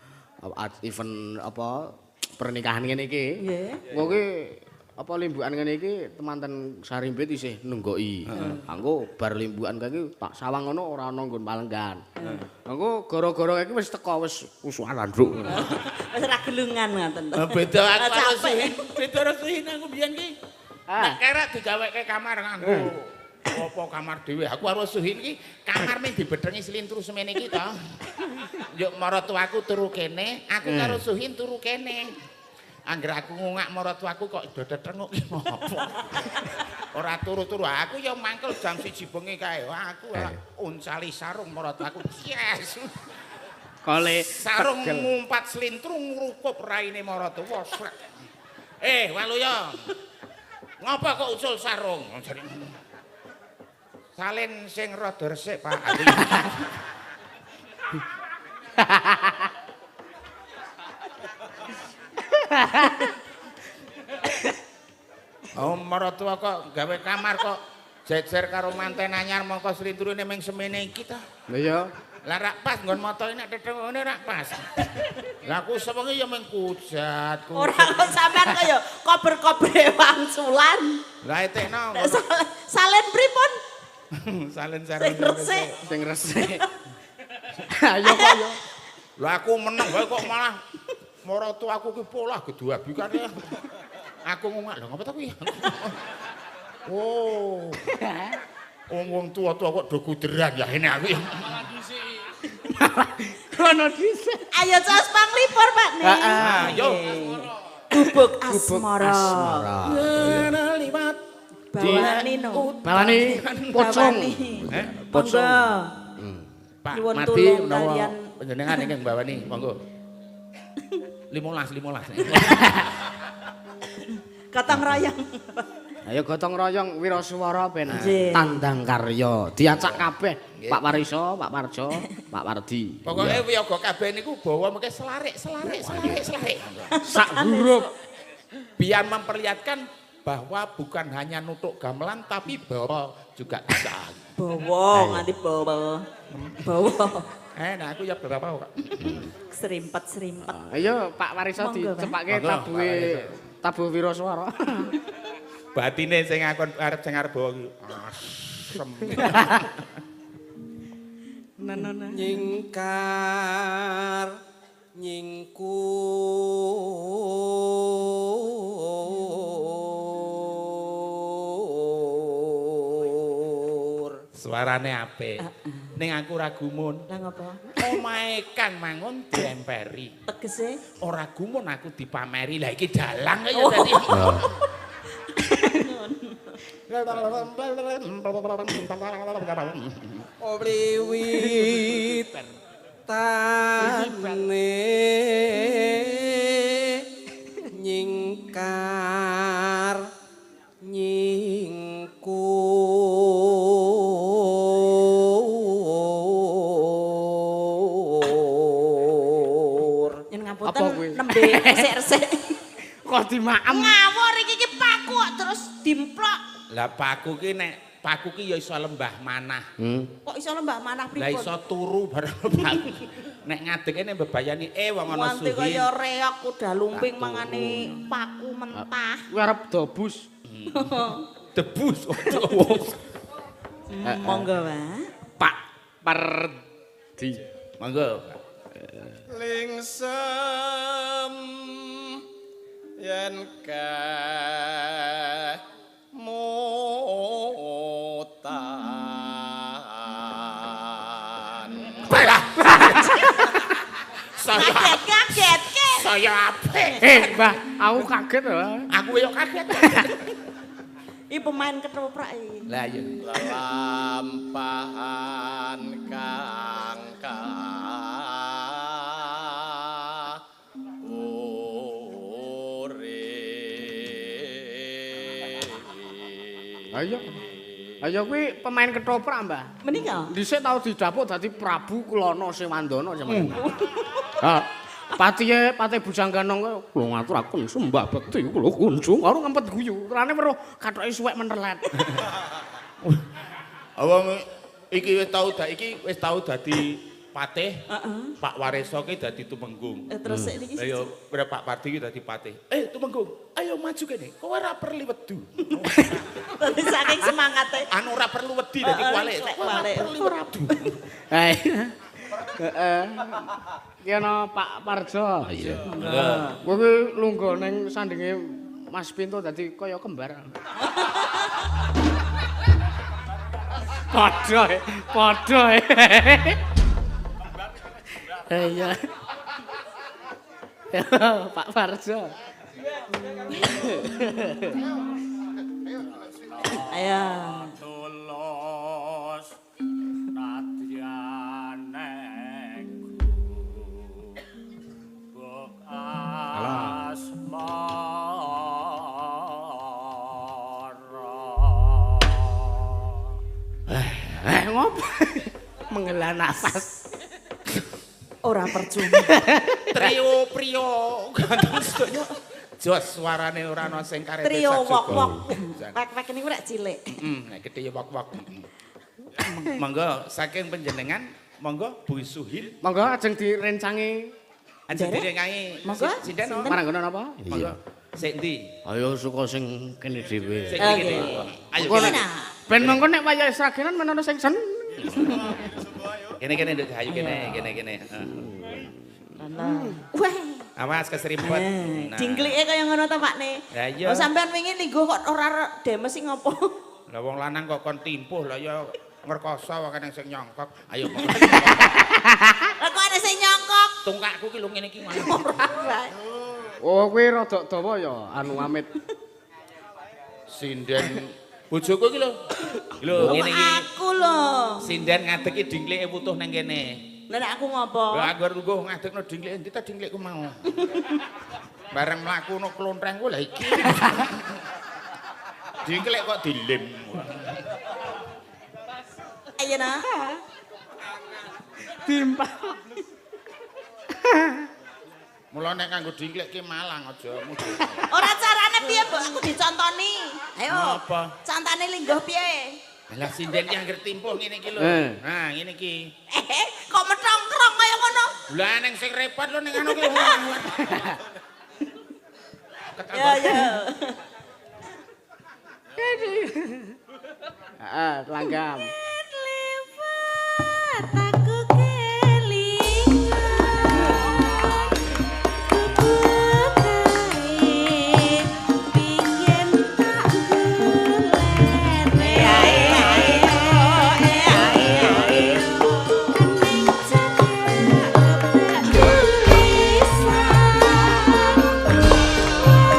event apa pernikahan ngene iki. Nggih. Engko ki apa limbukan ngene iki temanten sarimbit isih nunggoki. Engko bar limbukan kae iki tak sawang ngono ora ana nggon palenggan. Engko gara-gara kae iki wis teko wis usukan landruk. Wis ra gelungan ngoten to. Beda aku karo Capek. Suhin, beda karo Suhin aku biyen ki. Nek kerek digaweke kamar nganggo apa kamar dhewe. Aku karo Suhin ki kamar mung dibedhengi slintru semene iki to. Yuk maratuaku turu kene, aku karo Suhin turu kene. Angger aku ngungak maratuaku kok do tetenguk ki ngopo. Ora turu-turu, aku ya mangkel jam 1 bengi kae. Aku uncali sarung maratuaku. Yes. Kole Sarung ngumpat slintru ngrukup raine maratuwa. Waluya. Ngapa kok ucul sarung? Salin sing rada resik, Pak. Oh, maratuwa kok gawe kamar kok jejer karo manten anyar mongko slintrune ming semene iki ta. Lha iya. Lah rak pas nggon moto nek tetengone rak pas. Lah aku sewengi ya mung kujat, Ora kujat. kok sampean kaya kober-kobere wangsulan. Lah etekno Nek salen pripun? salin Sing sarung resik. Sing resik. Ayo kok yo. Lah aku meneng wae kok malah maratuwaku ki polah geduabi kan. Aku ngungak lho ngapa ta kuwi? Oh. Wong tua-tua kok do kuderan ya ini aku. Kono dhisik. Ayo cas panglipur Pak nih. Ayo. Gubuk asmara. Asmara. Ngene liwat Bawani no. Bawani pocong. Eh? Pocong. Pak Nyuwun Mardi tulung menawa kalian. panjenengan ingkang bawani, monggo. 15 15. Gotong royong. Ayo gotong royong wiraswara ben Nggih. tandang karya. Diacak kabeh. Pak Wariso, Pak Parjo, Pak Wardi. Pokoke wiyaga kabeh niku bawa mengke selarik, selarik, selarik, selarik. Sak huruf. Biar memperlihatkan bahwa bukan hanya nutuk gamelan tapi bawa juga bisa. Bawa nganti bawa. Bawa. Nah aku ya berapa kok. Serimpet-serimpet. Ayo Pak Wariso Monggo, Pak. dicepake Monggo, Pak tabuhe Wariso. tabuh wiraswara. Batine sing akon arep sing arep bawa iki. Asem. Nyingkar nyingkur. Suarane apik. Ning aku ora gumun. Lah ngopo? Omahe Kang Mangun diemperi. Tegese Ora gumun aku dipameri. Lah iki dalang kaya dadi. Obliwit tane nyingkar nyingkur. Yen Apa ngapunten kuwi? nembe resik-resik. Kok dimaem? Ngawur iki iki paku kok terus dimplok. Lah paku ki nek paku ki ya iso lembah manah. Kok iso lembah manah Lah pripun? iso turu bareng paku. Nek ngadeg ene mbebayani wong ana Nganti suhin. kaya reok kuda lumping Tak turu. mangane paku mentah. Kuwi arep dobus. Debus. Monggo, Pak. Pak Pardi. Monggo. Lingsem yen kemutan. Saya Kaget kaget ke. saya apik. Mbah, aku kaget lho. Aku yo kaget. Iki pemain ketoprak iki. Lah iya. Lelampahan kang kauri. Ayo. Ayo kuwi pemain ketoprak, Mbah. Menika? Dhisik tau didapuk dadi Prabu Klana Sewandana jaman. Ha. Patihe Patih Bujangganong kuwi kula ngaturaken sembah bekti kula kunjung karo ngempet guyu. Rane weruh kathoke suwek mentelet. Wong iki wis tau iki wis tau dadi patih. Pak Wareso ki dadi tumenggung. Terus niki Lah yo Pak Pardi ki dadi patih. Tumenggung, ayo maju kene. Kowe ora perlu wedu. Dadi saking semangate. Anu ora perlu wedi dadi kualik. Heeh, Kowe ora kualik. perlu wedu. Heeh. Ki ana Pak Parjo. Iya. Kowe kuwi lungguh ning sandinge Mas Pinto dadi kaya kembar. Padha, padha. Iya. Pak Parjo. Ayo. Tulus nadyaneng gubuk asmara. Ngopo? Menghela nafas. Ora percuma. Trio prio ganteng sedoyo. Jos suarane ora ana sing karepe Trio sak wok-wok. juga. Wek-wek niku rek cilik. Nek gedhe ya wok-wok. Monggo saking panjenengan, monggo Bu Suhin Monggo ajeng direncangi ajeng Derek. direngangi. Monggo. Sinden no? Sinten? marang napa? Monggo. Sik ndi? Ayo suka sing kene dhewe. Sik Oke. ndi kene. Ayo Monggo kene. nek ben monggo nek wayahe sragenan men ana sing sen. Kene kene Nduk, ayo kene kene kene. Wah. Awas keserimpet. Nah. Dingklike kaya ngono ta, Pak Ne. Lah iya. Oh, sampean wingi lingguh kok ora demes sing ngopo? Lah wong lanang kok kon timpuh lah ya ngrekoso wong kene sing nyongkok. Ayo. Lah kok ana sing nyongkok? Tungkakku ki lho ngene iki ngono. Ora wae. Oh, kuwi rada dawa ya anu amit. Sinden Bojoku iki lho. Lho ngene iki. Aku lho. Sinden ngadeg iki dingklike wutuh nang kene. Lah nek aku ngopo? Lho aku arep lungguh ngadegno dingklike endi ta dingklikku mau. Bareng mlaku no klontreng ku lah iki. Dingklik kok dilem. Ayo nah. Timpa. Mula nek nganggo dingklik ki malang aja mudhun. Ora carane piye, Mbok? Aku dicontoni. Ayo. Apa? Contone lingguh piye? Lah sinden ki angger timpuh ngene iki lho. Eh. Nah, ngene iki. Eh, kok metongkrong kaya ngono? Lah ning sing repot lho ning anu ki. Ya ya. Heeh, langgam. Lewat aku kelingan kubutae pingin tak golek kening cedhak kebak tulisan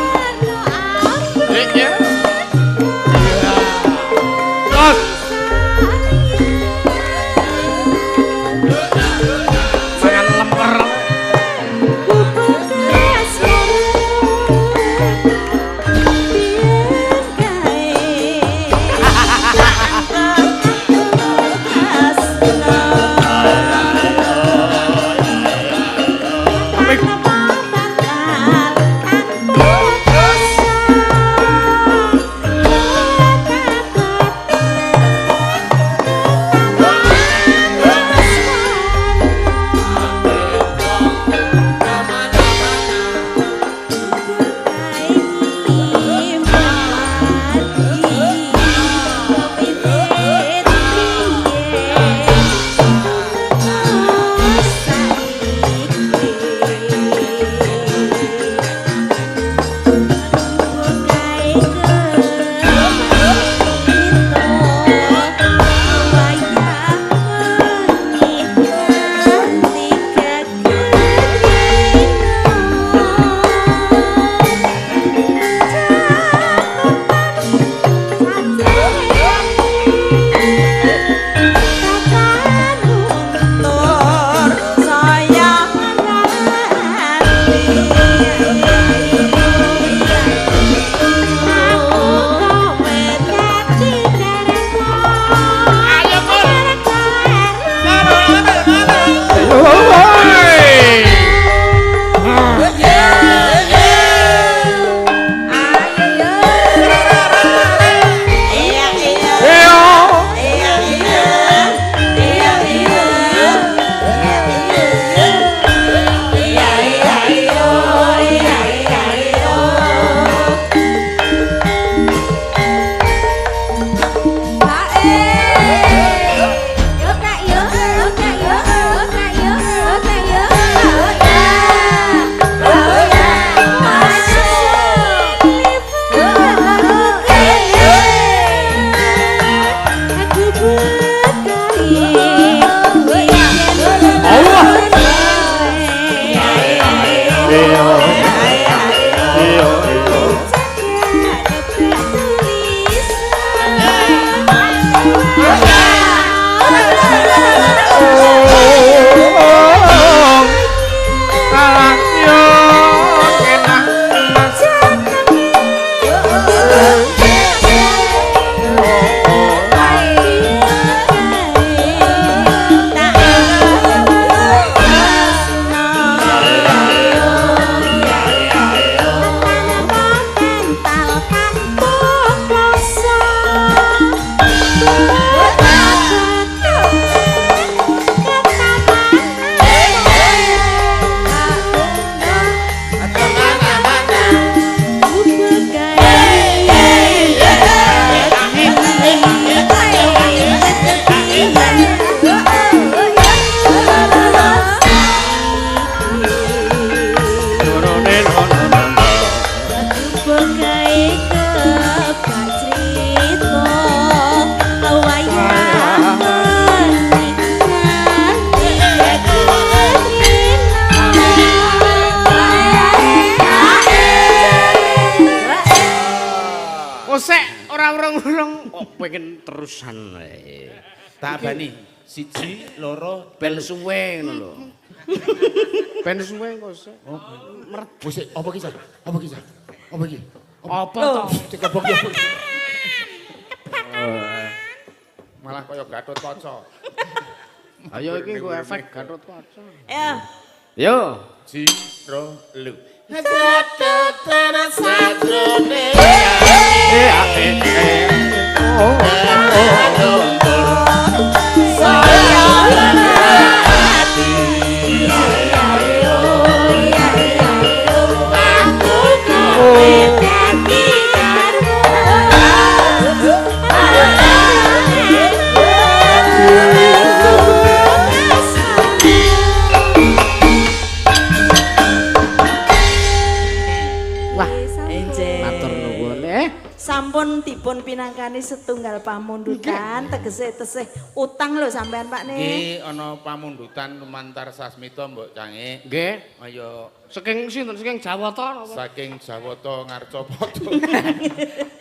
warna abu. Iya. Terus. kepengin terusan wae. Tak bani 1 2 Ben suwe ngono lho. Ben suwe kok sik. Wis apa ki, Sa? Apa ki, Sa? Apa ki? Apa to? Dikebok ya. Malah kaya Gatot Kaca. Ayo iki nggo efek Gatot Kaca. Ya. Yo. Ji ro lu. Wah, Enjeh. matur nuwun. Sampun dipun pinangkani setunggal pamundutan tegese tesih utang lho sampean Pak ne. Nggih ana pamundutan lumantar sasmita mbok cange. Nggih. Ayo Saking sinten? Saking Jawata napa? saking Jawata Ngarcapada.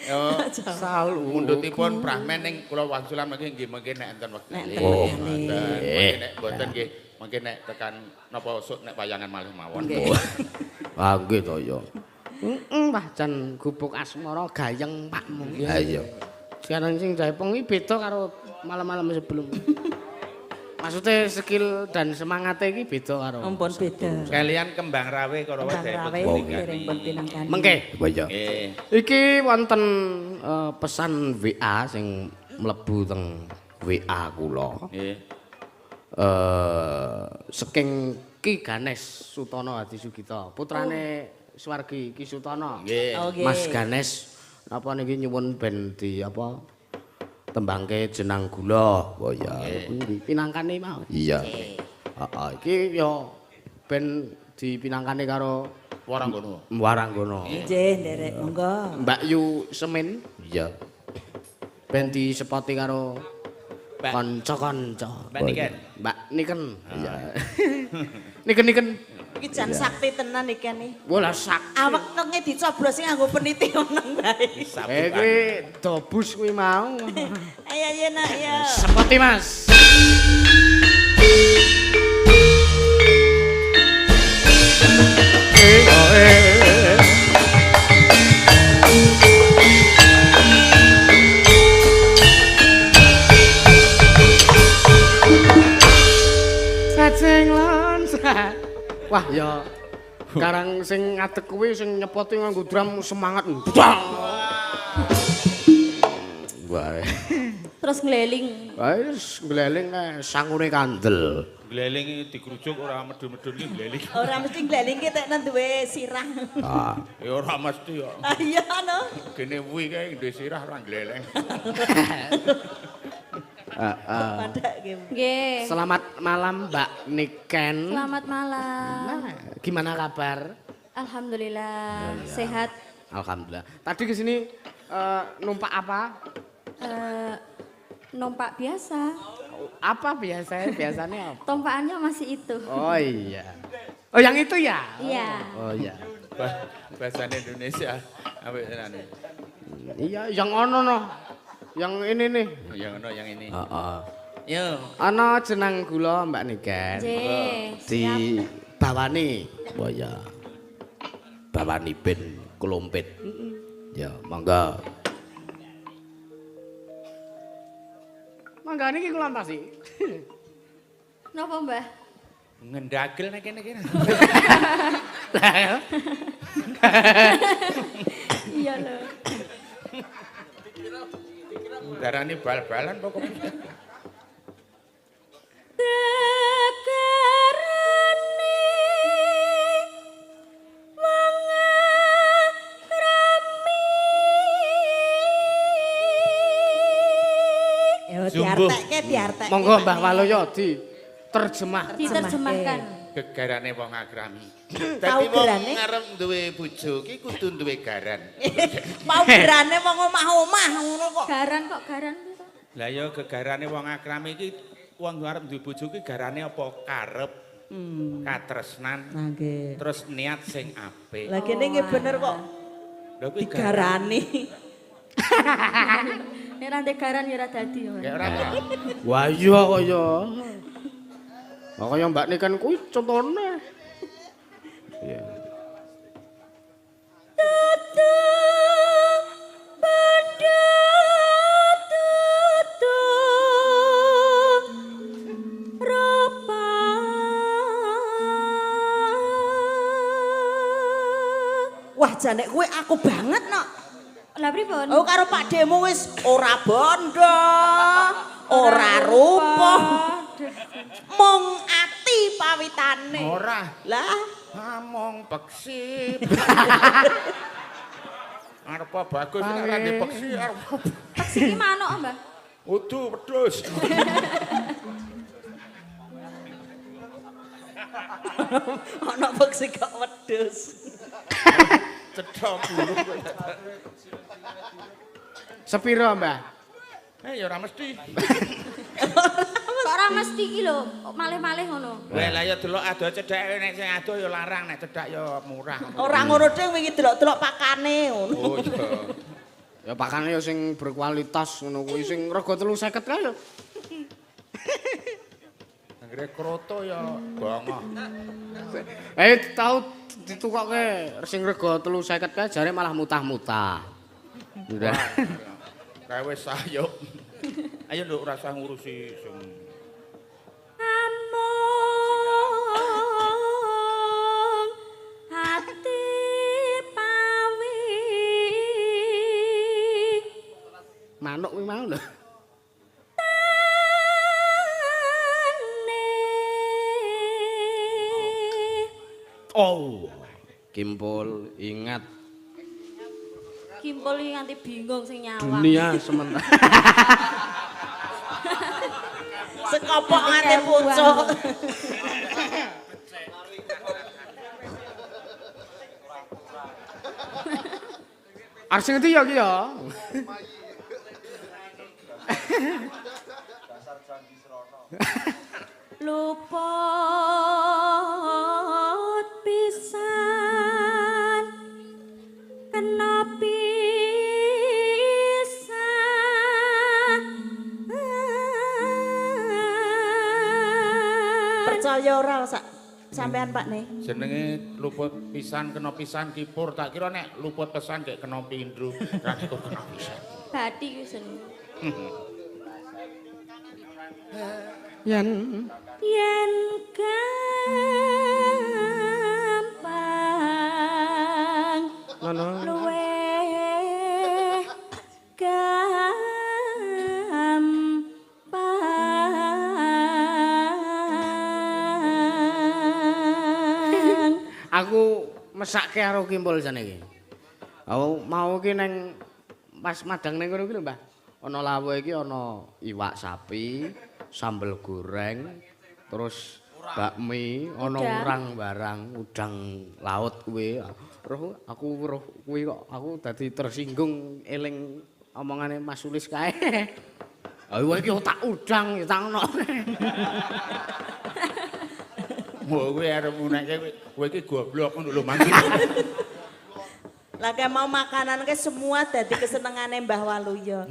Yo Salu. mundhutipun Prahmen ning kula wangsulan mangke nggih mangke nek enten wektune. Nek enten wektune. Mangke nek mboten nggih mangke nek tekan napa usuk nek wayangan malih mawon. Ah nggih to ya. Heeh, wah jan gubuk asmara gayeng Pakmu. Ha iya. Sekarang sing jaipong iki beda karo malam-malam sebelum. Maksudnya skill dan semangatnya iki beda karo. Ampun beda. Kalian kembang rawe karo Kembang rawe dereng pun pinangkani. Mengke. Apa ya? Nggih. Iki wonten pesan WA sing mlebu teng WA kula. Nggih. Saking Ki Ganes Sutono Hadi Sugito, putrane Swargi Ki Sutono. Nggih. Oh, nggih. Mas Ganes napa niki nyuwun ben di apa tembangke jenang gula. Oh ya. Kuwi pinangkane mau. Iya. Heeh, iki yo ben dipinangkane karo Waranggono. Waranggono. Nggih, nderek monggo. Mbak Yu Semin Iya. ben disepoti karo Mbak. kanca-kanca. Mbak Niken. Mbak Niken. Iya. Niken-niken. Iki jan sakti tenan iki nih. Wah lah sak. Awak tenge dicoblos sing nganggo peniti meneng bae. Kuwi dobus kuwi mau. Ayo ayo nak ya. Sepoti Mas. Sajeng loncat. Wah ya. Karang sing ngadeg kuwi sing nyepoti nganggo drum semangat. Wah. Terus ngleling. Wis ngleling kae sangune kandel. Gleling dikrujuk ora medun-medun iki gleling. Ora mesti ngleling ki tek nang duwe sirah. Ah. Ya ora mesti ya. Ah, iya no. Gene kuwi kae duwe sirah ora gleleng. Padake. Nggih. Selamat malam Mbak Niken. Selamat malam. Nah, gimana kabar? Alhamdulillah sehat. Alhamdulillah. Tadi ke sini numpak apa? Numpak biasa. Apa biasanya? Biasanya apa? Tompaannya masih itu. Oh iya. Oh yang itu ya? Iya. Oh iya. Bahasa Indonesia apik tenane. Iya, yang ono no. Yang ini nih. Yang ono yang ini. Heeh. Yo. Ana jenang gula Mbak Niken. Nggih. Di bawani. Wah ya. Bawani ben klumpit. Ya, monggo. Mangga niki kula pasti. Napa, Mbah? Ngendagel nek kene kene. Iya lho. Darani bal-balan pokoknya. Tegerane wong akrami. Yo diartekke diartekke. Monggo Mbah Waloyo diterjemah. Diterjemahkan. Gegarane wong akrami. Tau Dadi wong gerane? ngarep duwe bojo ki kudu duwe garan. Mau gerane wong omah-omah ngono kok. Garan kok garan to? Lah ya gegarane wong akrami iki wong arep duwe bojo ki garane apa karep, katresnan, Nah nggih. terus niat sing apik. Lah kene nggih bener kok Lha kuwi garan. digarani. Nek ra ndek garan ya ora dadi ya. Ya ora. Wah iya kaya. Lah kaya Mbak Niken kuwi contone. Iya. Wah, jane kowe aku banget nok. Lah pripun? Oh karo Pak Demo wis ora bondo, ora rupa, mung ati pawitane. Ora. Lah, Among peksi. Arep bagus nek ora ndek peksi arep. Peksi ki manuk, Mbah. Udu wedhus. ana peksi kok wedhus. Cetha bulu. Sepiro, Mbah? Eh ya ora mesti. Kok ora mesti ki lho, malih-malih ngono. Weh lah ya delok ado cedhake nek sing ado ya larang nek cedhak ya murah. Ora ngono ding wingi delok-delok pakane ngono. Oh iya. Ya pakane ya sing berkualitas ngono kuwi sing rega 350 kae lho. Anggere kroto ya bongoh. Eh tau ditukokke sing rega 350 kae jare malah mutah-mutah. Udah. Kae wis ayo. Ayo nduk ora usah ngurusi sing Amung ati pawi. Manuk kuwi mau lho. Tane. Oh. Kimpul ingat Kimpul iki nganti bingung sing nyawang. Dunia sementara. Sekopok nganti pucuk. Arep sing ngendi ya ki ya? Luput pisan kena pisan. Percaya ora sak sampean Pak ne? Jenenge luput pisan kena pisan kipur. Tak kira nek luput pesan gek kena pindro, ra kok kena pisan. Bati kuwi jenenge. Yen Yen gampang ngono. luweh gampang. Aku mesake karo Kimpul jane iki. Aku mau ki neng pas madang ning kono ki lho, Mbah. Ana lawuh iki ana iwak sapi, sambel goreng, terus bakmi, ana urang barang, udang laut kuwi. Roh aku weruh kuwi kok aku dadi tersinggung eling omongane Mas Sulis kae. Ayo iki otak udang ya tak ono. Wah, kowe arep ngunekke kowe iki goblok ngono lho mangke. Lah kayak mau makanan ke semua dadi kesenengane Mbah Waluyo.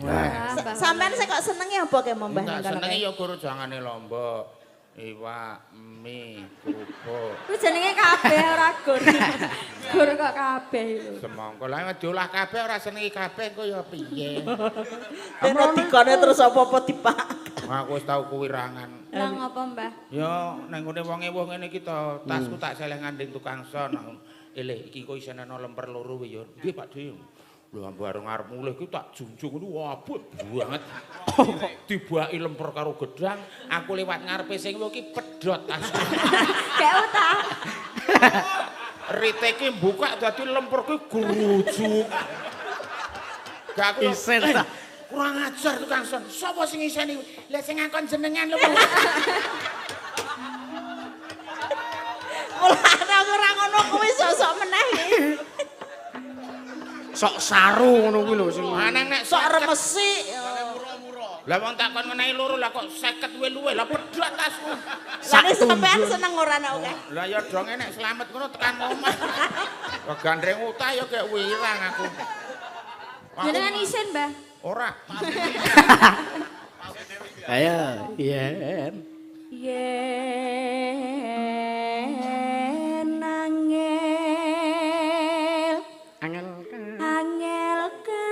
Sampean sing kok senenge apa ke mau Mbah? Tak senenge ya guru jangane lombok, iwak, mie, kerupuk. Kuwi jenenge kabeh ora gur. Gur kok kabeh lho. Semangka lah diolah kabeh ora senengi kabeh engko ya piye. Nek dikone terus apa-apa dipak. Aku wis tau kuwirangan. Lah ngopo Mbah? Ya nang ngene wong ewuh ngene iki to, tasku tak seleh nganding tukang son. Eleh iki kok isih ana lemper loro kuwi ya. Nggih Pak De. Lho bareng arep mulih ki tak junjung ngono abot banget. Dibaki lemper karo gedang, aku lewat ngarepe sing lho ki pedhot tasku. Gak utah. Rite ki buka dadi lemper ki grujuk. Gak aku Isen ta. Kurang ajar tukang son. Sapa sing iseni? Lah sing ngakon jenengan lho. Mulane aku ora ngono kuwi sok-sok meneh iki. Sok saru ngono kuwi lho sing. Aneh nek Sok remesik. Lah wong tak kon ngenehi loro lah kok 50 luwe luwe lah pedhot tasku. Lah nek sampean seneng ora nek akeh. Lah ya donge nek slamet ngono tekan omah. Wah gandreng utah ya gek wirang aku. Jenengan isin, Mbah. Ora. Ayo, yen. Yen angel Angel angel ka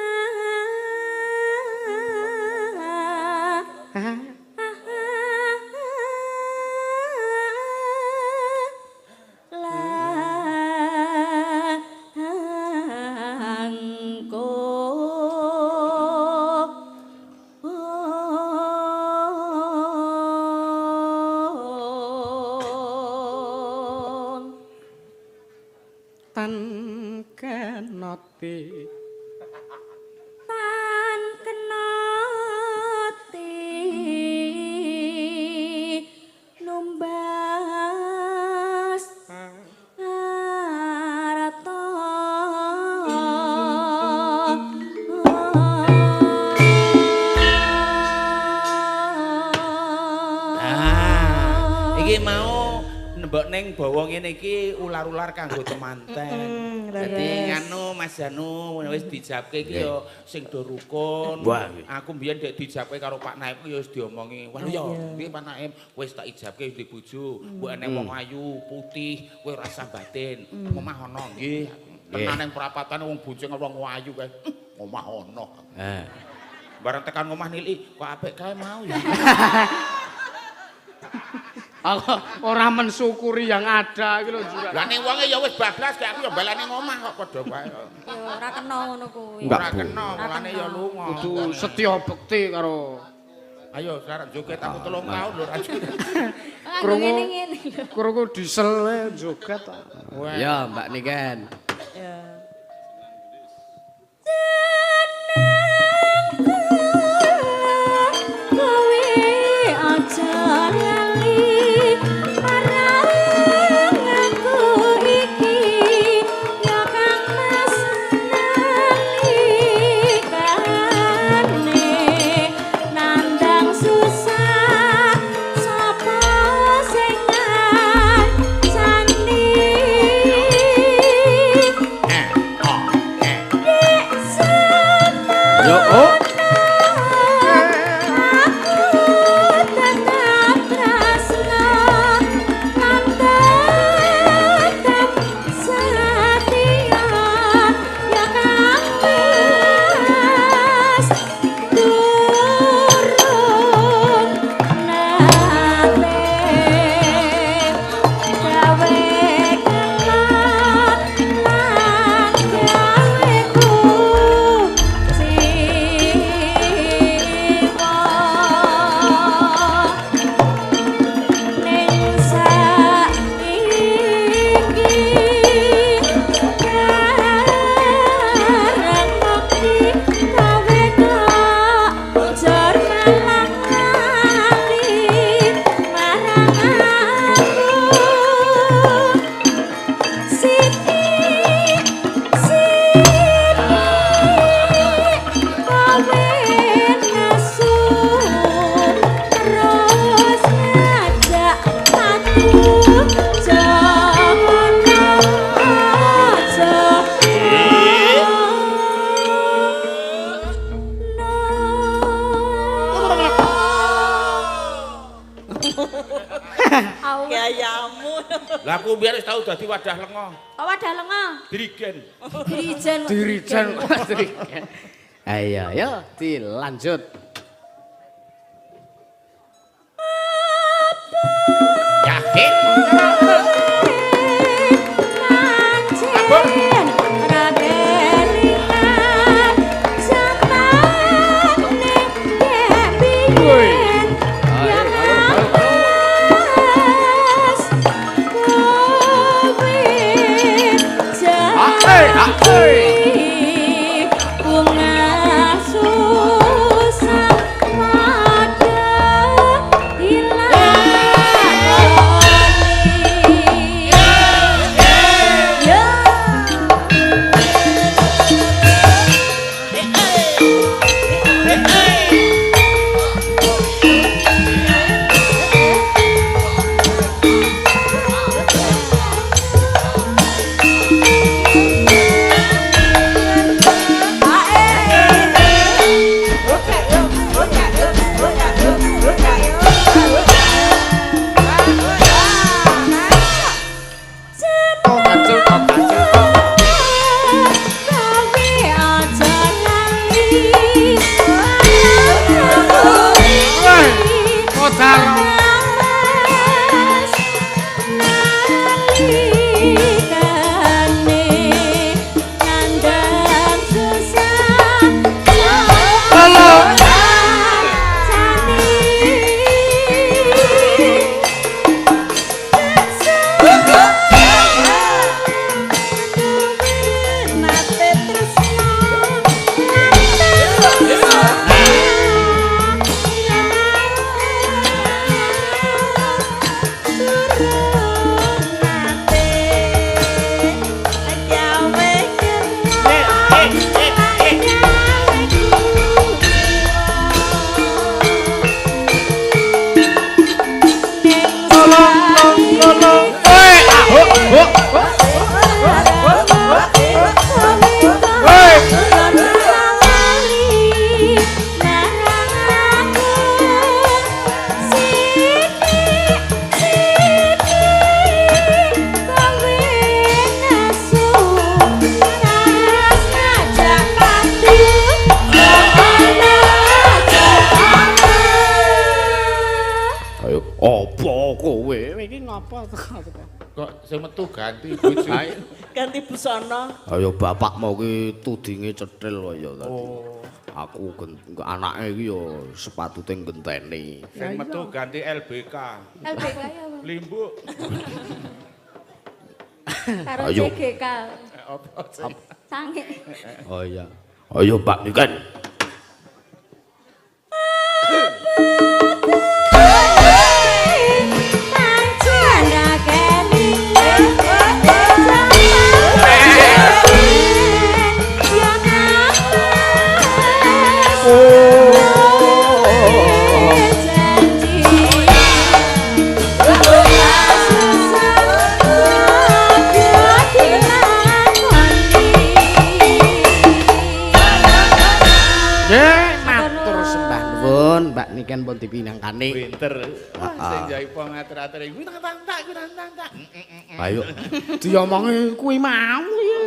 langkung tan kenoti tan kenoti numbas arta. Ah, iki mau nembok ning bawa ngene iki ular-ular kanggo temanten. Dadi nganu Mas Janu wis dijabke iki ya sing do rukun. Wah, nggih. Aku mbiyen dek dijabke karo Pak Naim ya wis diomongi. Wah ya, piye Pak Naim wis tak ijabke wis bojo. Mbok enek wong ayu, putih, kowe ora usah batin. Omah ana nggih. Tenan ning perapatan wong bonceng wong ayu kae. Omah ana. Eh. Bareng tekan omah niliki, kok apik kae mau ya. Aku ora mensyukuri yang ada iki lho juga. Lah ning wonge ya wis bablas gak aku ya balane ngomah kok padha wae. Ya ora kena ngono kuwi. Enggak, Ora Bu. kena, mulane ya lunga. Kudu setya bekti karo Ayo sekarang joget aku 3 tahun lho ra joget. Krungu. Ngene ngene lho. Krungu diesel wae joget. Wah. Ya, Mbak Niken. Ya. Kowe aja lali marang aku iki ya Kang Mas nalikane nandang susah sapa sing ngancani. Eh, oh, eh. Dek Yo, oh. Aku tetap tresna lan tetap setia ya Kang Mas durung nate gawe kelak lan gawe kuciwa ning saiki karang mekti gawe kok jor malang lali marang aku siti siti kowe nesu terus ngajak aku jangan aja. Au. Gayamu. Lah aku biyen wis tau dadi wadah lenga. Oh, wadah lenga. Dirigen. Dirijen. Dirijen. Dirijen. Ayo, yo dilanjut. Yakin. Mancing ra kelingan jamane biyen ya Kang Mas kowe janji bunga susah padha dilakoni. Ngapa teko? Kok sing metu ganti bojo. Ganti busana. Ayo bapak mau ki tudinge cetil kaya tadi. Aku anake iki ya sepatute ngenteni. Sing metu ganti LBK. LBK ya, Bang. Limbuk. Karo Ayo. CGK. Apa sih? Sange. Oh iya. Ayo Mbak Niken. Nggih, matur sembah nuwun Mbak Niken pun dipinangkani. Pinter. Wah, sing jaipong ngatur-atur kuwi tak tak kuwi tak tak. Ayo diomongi kuwi mau ya.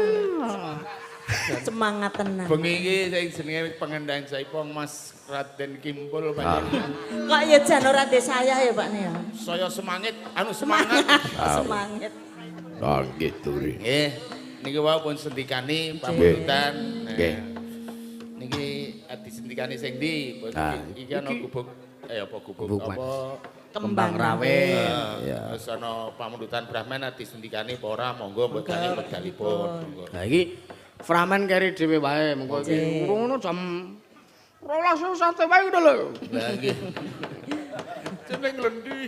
Semangat tenan. Bengi iki sing jenenge pengendang jaipong Mas Raden Kimpul panjenengan. Kok ya jan ora ndek saya ya Pak ne ya. Saya semangit, anu semangat. Semangat. Lah nggih Duri. Nggih, niki wau pun sendikani pamundutan. Nggih. Niki disendikani sing ndi? Iki ana gubuk apa gubuk apa Kembang rawe. Ya. Terus ana pamundutan Brahman disendikani apa ora monggo mboten wekdalipun. Monggo. Lah iki Framen keri dhewe wae mengko iki ngono jam 12 santai wae ngono lho. Lah nggih. Jeneng lendi.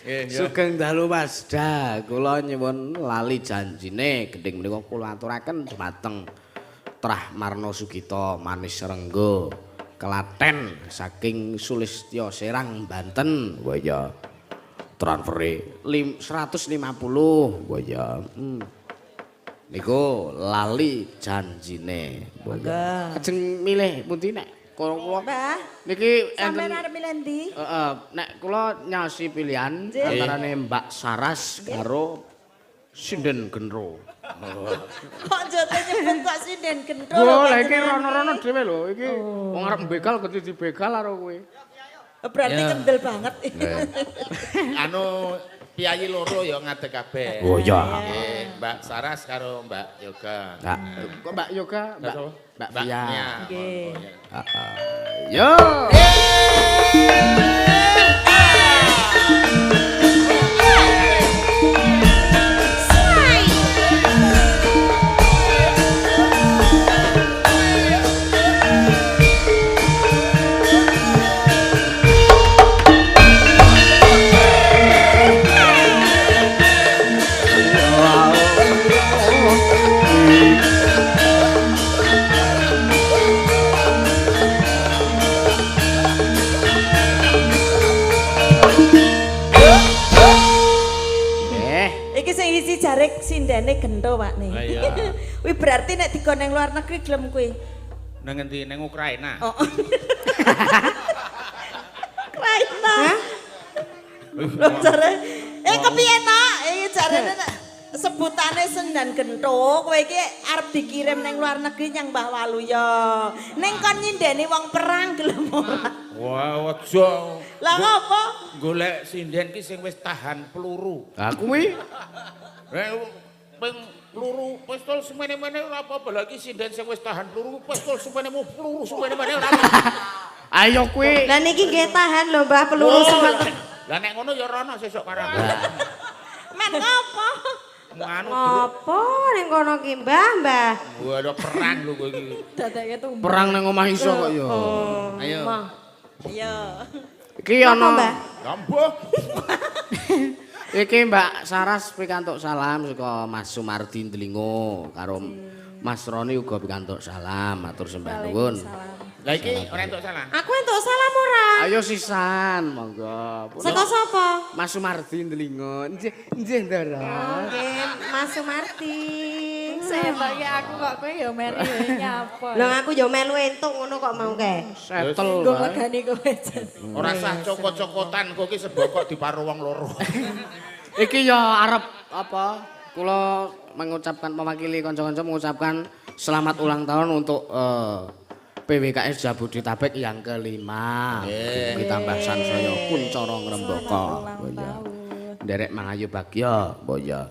Nggih, ya. Sugeng dalu Mas Da, kula nyuwun lali janjine gendhing menika kula aturaken dumateng Trah Marno Sugito Manis Renggo Klaten saking Sulistya Serang Banten. Wah iya. Transfere 150. Wah iya. Niku lali janjine. Wah iya. Ajeng milih pundi nek kula Mbah, niki sampeyan enten arep milih ndi? Heeh, nek kula nyosi pilihan antarane Mbak Saras karo Sinden Gendro. Kok jote nyebut kok sinden gendro Wah, lho lah iki panjenengan rono-rono iki. dhewe lho, iki wong arep begal ganti dibegal karo kowe. Berarti kendel banget. Anu piyayi loro ya ngadeg kabeh. Oh iya. Nggih, Mbak Saras karo Mbak Yoga. Nah, Kok Mbak Yoga, Mbak Mbak Mbak Fia. Mia. Nggih. Oh, iya. Yo. Eh, Iki sing isi jarik sindene gento Pak ne. Lah iya. Kuwi berarti nek digon nang luar negeri gelem kuwi. Nang ngendi? Nang Ukraina. Oh. Ukraina. Lho jare kepiye ta? Iki jarene nek sebutane sendan gento, kowe iki arep dikirim nang luar negeri nyang Mbah Waluya. Ning kon nyindeni wong perang gelem ora? Wah, aja. Lah ngopo? Golek sinden ki sing wis tahan peluru. Lah kuwi Ping peluru pistol semene-mene ora apa-apa lagi sinden sing wis tahan peluru pistol semene peluru semene-mene ora apa. ayo kuwi. Lah niki nggih tahan lho Mbah peluru Oh, semanten. Lah nek ngono ya rono sesuk karo aku. Men ngopo? Anu Ngopo ning kono ki Mbah, Mbah? Wah, ada perang lho kowe iki. Dadake tumbang. Perang nang omah iso kok ya. Ayo. Iya. Iki Napa, ana Mbah? Lambuh. Iki Mbak Saras pikantuk salam saka Mas Sumardi Ndlingo karo Mas Roni uga pikantuk salam matur sembah nuwun. Lah iki ora entuk salah. Aku entuk salam ora? Ayo sisan monggo. Saka sapa? Mas Sumardi Ndlingo. Nggih, nggih Ndara. Nggih, Mas Sumarti. Sembake aku kok kowe ya meri nyapa. Lho aku yo melu entuk ngono kok mau ke. Settle. Nggo wae. nglegani kowe jan. Ora sah cokot-cokotan kowe iki sebokok diparo wong loro. Iki ya arep apa? Kula mengucapkan mewakili kanca-kanca mengucapkan selamat ulang tahun untuk PWKS Jabodetabek yang kelima. Mugi tambah sansaya kuncara ngrembaka. Selamat ulang Oh iya. tahun. Nderek mangayu bagya. Oh iya.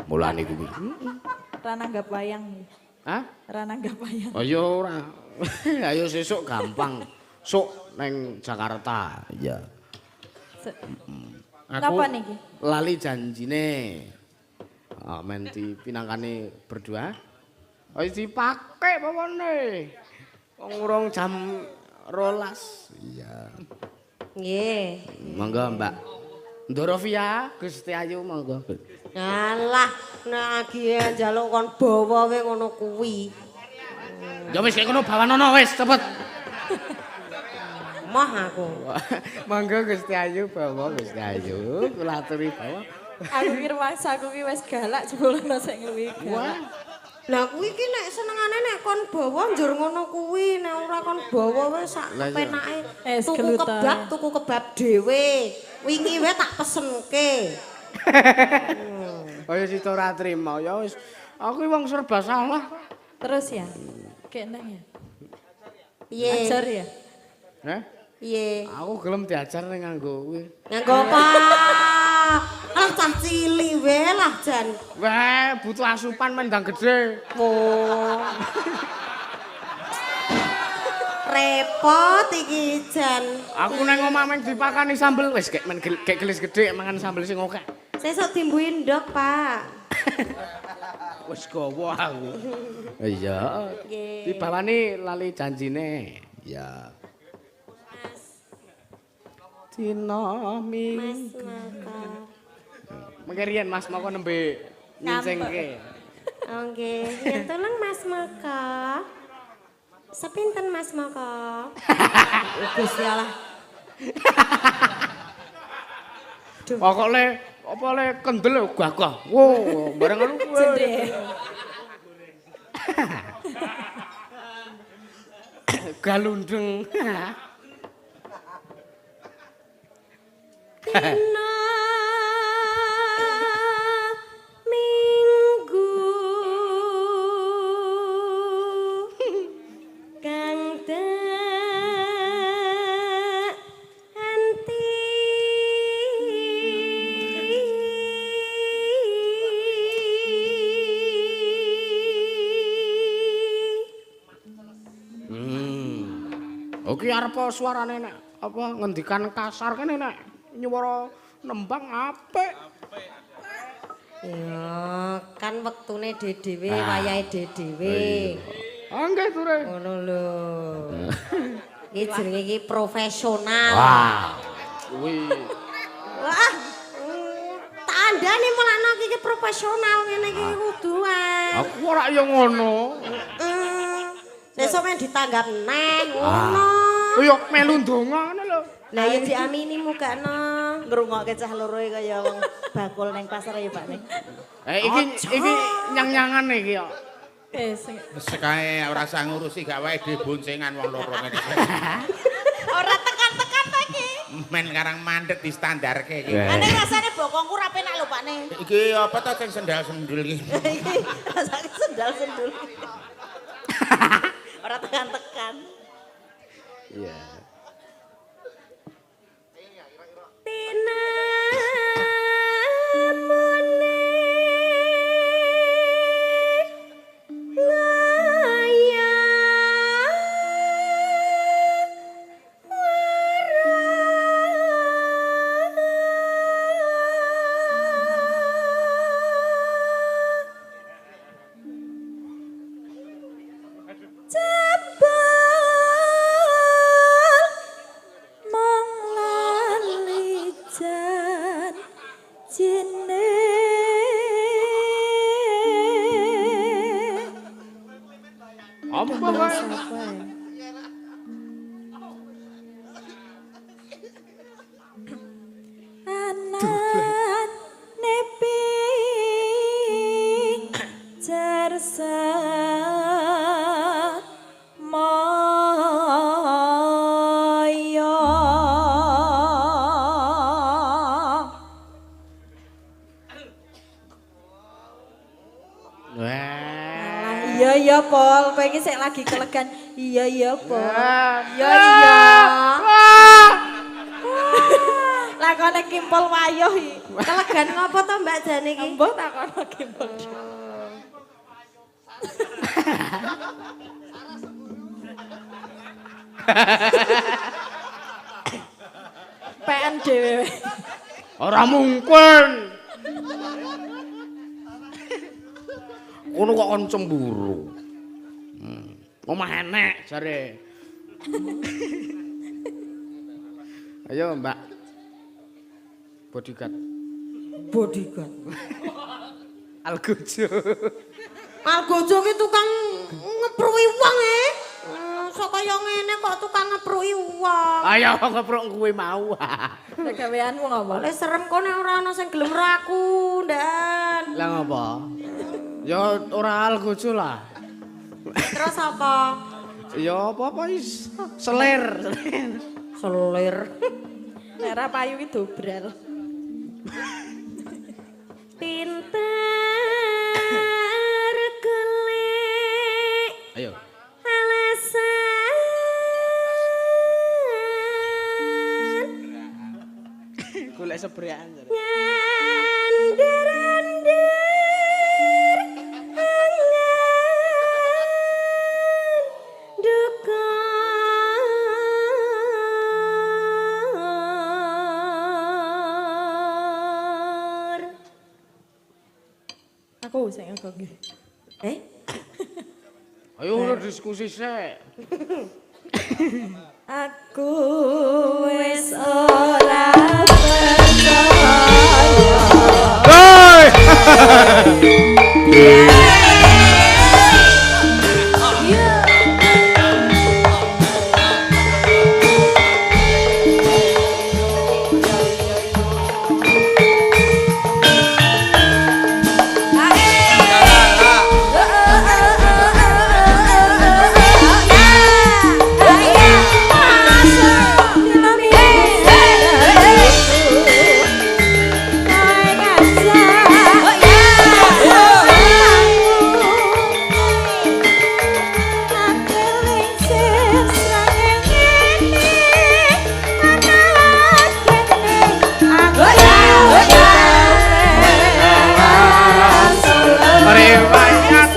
Mulane kuwi. Ra nanggap wayang. Hah? Ra nanggap wayang. Ayo ora. Ayo sesuk gampang. Sok neng Jakarta. Iya. Aku Napa niki? Lali janjine. Ah, men dipinangkane berdua. Ayo dipake pokokne. Wong urung jam 12. Iya. Nggih. Monggo, Mbak. Ndoro Via, Gusti Ayu monggo. Alah, nek agi njaluk kon bawa wae ngono kuwi. Ya wis kaya ngono bawanono wis cepet. Moh aku. Monggo Gusti Ayu bawa Gusti Ayu, kula aturi bawa. Aku ki rumangsaku ki wis galak jebul ana sing luwih galak. Lah kuwi ki nek senengane nek kon bawa njur ngono kuwi, nek ora kon bawa wae sak Lah iya. penake. Es Tuku gelutan. kebab, tuku kebab dhewe. Wingi wae tak pesenke. Kaya sida ora trima ya wis. Aku ki wong serba salah. Terus ya? Kayak nang ya? Piye? Ajar ya? Heh? Piye? Aku gelem diajar ning nganggo kuwi. Nganggo apa? Alah cah cilik wae lah jan. Wah, butuh asupan mendang gede. Oh. Repot iki jan. Aku nang omah meng dipakani sambel wis gek men gek gelis gede mangan sambel sing akeh. Sesuk dimbuhi ndok, Pak. Wis gawa aku. Iya. Nggih. Dibawani lali janjine. Iya. Dina Mas minggu. Maka. Mengke riyen Mas moko nembe nyincingke. Oh nggih, yen tolong Mas Maka. Sepinten Mas Maka? Gusti Allah. Pokoke apa le kendel gagah. Wo, bareng ngono kuwi. Jendhe. Galundeng. Dina Minggu kang tak anti Oke arep suarane nek apa ngendikan kasar kene nek nyuwara nembang apik. Ya, kan wektune dhewe, wayahe dhewe. Ah nggih ture. Ngono lho. Iki jenenge iki profesional. Wah. Kuwi Wah. Tandane mulane iki profesional ngene iki kuduan. aku ora ya ngono. Sesuk men ditanggap neh ngono. Iya melu ndonga ngono lho. Lah ya diamini mugakno. Ngrungokke cah loro e kaya wong bakul neng pasar ya Pak ning. Eh iki iki nyang-nyangan iki kok. Eh sing Sekae ora usah ngurusi gak wae dhewe boncengan wong loro ngene iki. ora tekan-tekan ta iki. Men karang mandek distandarke iki. Ane rasane bokongku ra penak lho Pak ne. Iki apa ta sing sendal-sendul iki? Iki rasane sendal-sendul. Ora tekan-tekan. Iya. Tinamune layang Jebul mong lali janjine. Apa wae? Anane ping jarsa maya. Wah. Iya iya Pol, kowe iki sik lagi kelegan. Iya iya apa? Iya iya. Lakone kimpul wayuh iki. Kelegan ngopo to Mbak jane iki? Mbah takono kimpul. PN dhewe. Ora mungkin. Kono kok kon cemburu. Omah enek jare. Ayo, Mbak. Bodyguard. Bodyguard. Algojo. Algojo ki tukang ngepruki wong e. Sok kaya ngene kok tukang ngepruki wong. Ayo ngepruk kuwi mau. Gaweanmu ngopo? Oleh serem kok nek ora ana sing gelem ro aku, ndan. Lah ngopo? Ya ora algojo lah. Terus apa? Ya apa-apa is selir. Selir. Nek ra payu ki dobral. Pinter golek. Ayo. Alasan. Golek sebrekan jare. Ngander-ander angan duka. Aku sing nggo nggih. Eh? Ayo lu diskusi sik. Aku wis ora percaya. Hei. Riwayat.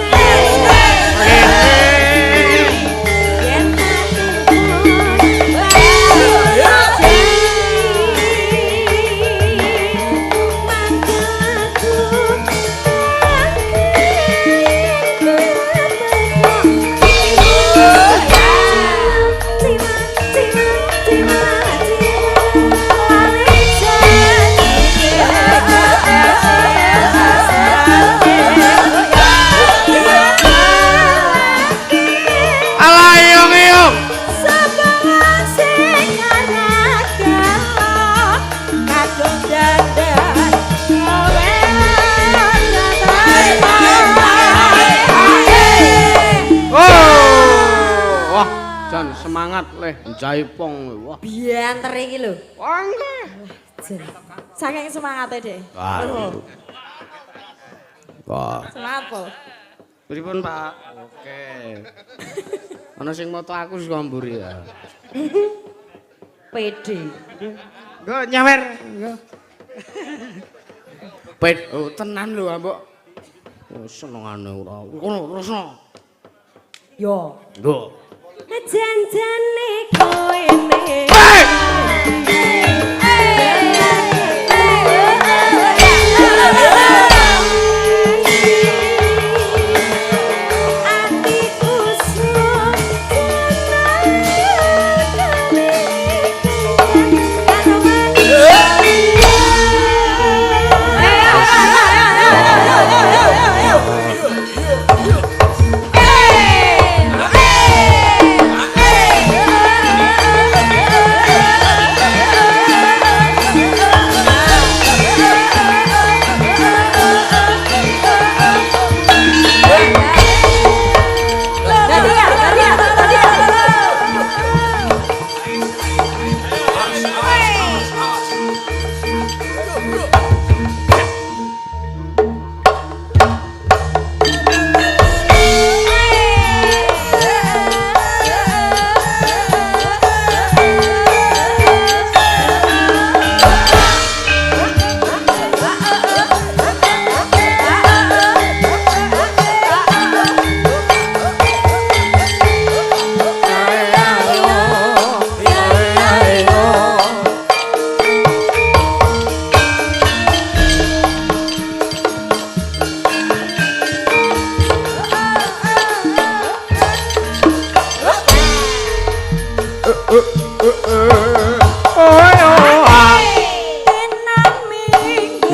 Alah iyong iyong. Oh. Wah, jan semangat leh jaipong. Wah. Bianter iki lho. Wah, nggih. Saking semangate, Dek. Wah. Wah. Semangat po. Pripun, Pak? Oke. Ana sing moto aku saka mburi ya. PD. Nggo nyawer. Nggo. Pet, oh, tenan lho, Mbok. Oh, senengane ora. Kono terusno. Yo. Nggo. Janjane kowe ne. Atiku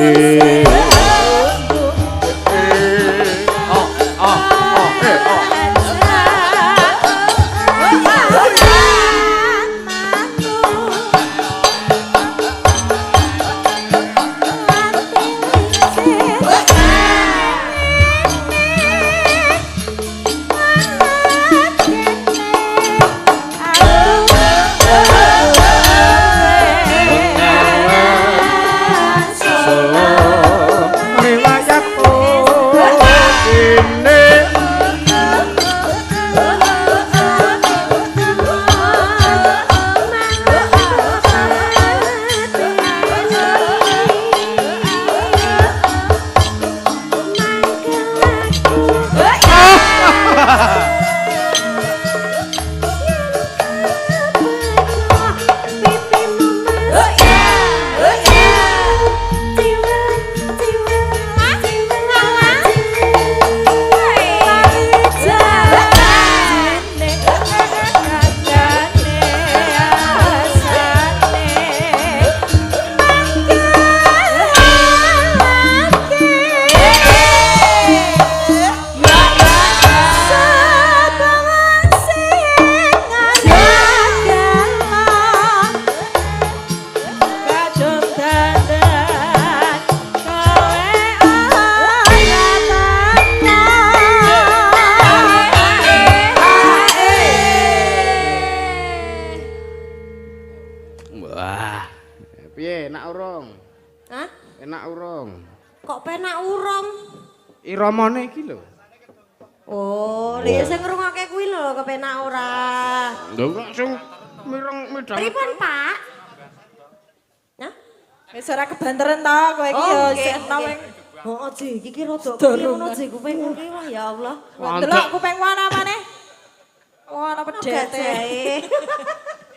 Oh, oh, oh, eh, oh. Wah, piye enak urung? Hah? Enak urung. Kok penak urung? Iramane iki lho. Oh, lha sing ngrungokke kuwi lho kepenak ora. Lho kok sing mireng midhanget. Pripun, Pak? Hah? Wis ora kebanteren to kowe iki ya isih enom. Heeh, Ji, iki ki rada piye ngono Ji kupingku ki wah ya Allah. Delok kupingmu ana apane? Oh, ana pedhete.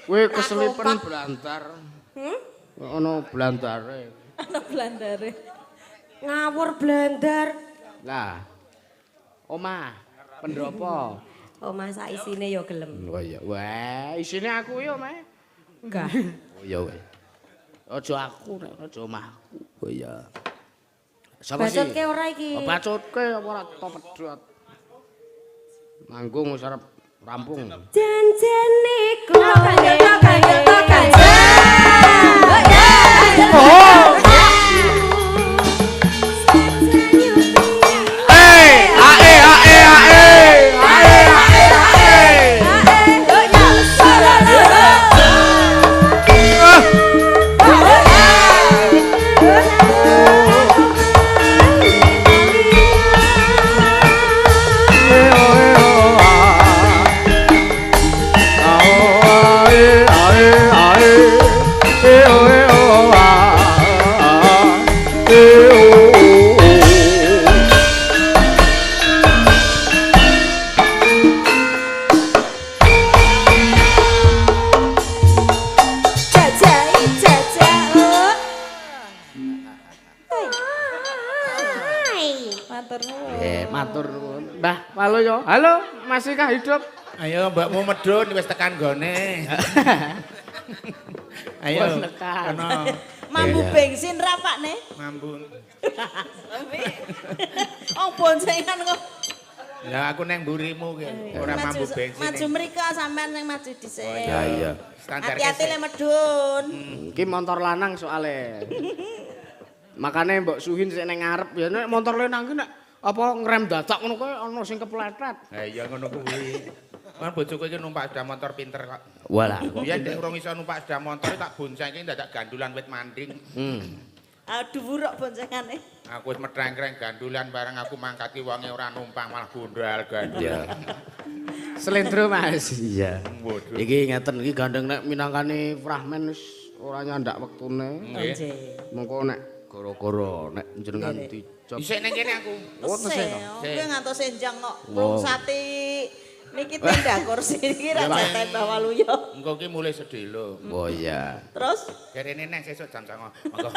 Kowe keselipen blantar. Hmm? Ana blandare. Ana blandare. Ngawur blandar. Lah. Omah pendopo. Omah sak isine ya gelem. Oh iya. Wah, isine aku ya, Omah. Enggak. Oh iya weh. Aja aku nek aja omahku. Oh iya. Sapa sih? Bacotke ora iki? Oh, bacotke apa ora to pedhot. Manggung wis arep rampung. Janjane kowe. Hey, ae ae ae. Ae ae ae. Matur nuwun. Mbah, halo yo. Halo, masihkah hidup? Ayo mbakmu medhun wis tekan gone. Ayo. Tekan. Mambu bensin ra Pak ne? Mambu. Oh, boncengan kok. Ya aku neng mburimu ki, ora mambu bensin. Maju mriko sampean sing maju dhisik. Ya iya. Hati-hati le medhun. Iki motor lanang soale. Makane mbok Suhin sik neng ngarep ya nek motor lanang ki nek apa ngerem dadak ngono kuwi ana sing kepletet. Ha iya ngono kuwi. Kan bojoku iki numpak sepeda motor pinter kok. Walah. Biyen nek urung iso numpak sepeda motor tak boncengke dadak gandulan wit manding. Aduh buruk boncengane. Aku wis metrengkreng gandulan bareng aku mangkat ki wonge ora numpang malah gondal gandul. Iya. Slendro Mas. Iya. Waduh. Iki ngeten iki gandeng nek minangkane fragmen wis ora nyandak wektune. Nggih. Mengko nek gara-gara nek jenengan dicop. Isih ning kene aku. Oh, tesih to. Kowe ngantos enjang kok. Sati niki tindak kursi iki ra jatah Mbah Waluyo. Engko ki mulih sedhela. Oh iya. Terus Kerene neh sesuk jam 09.00. Monggo.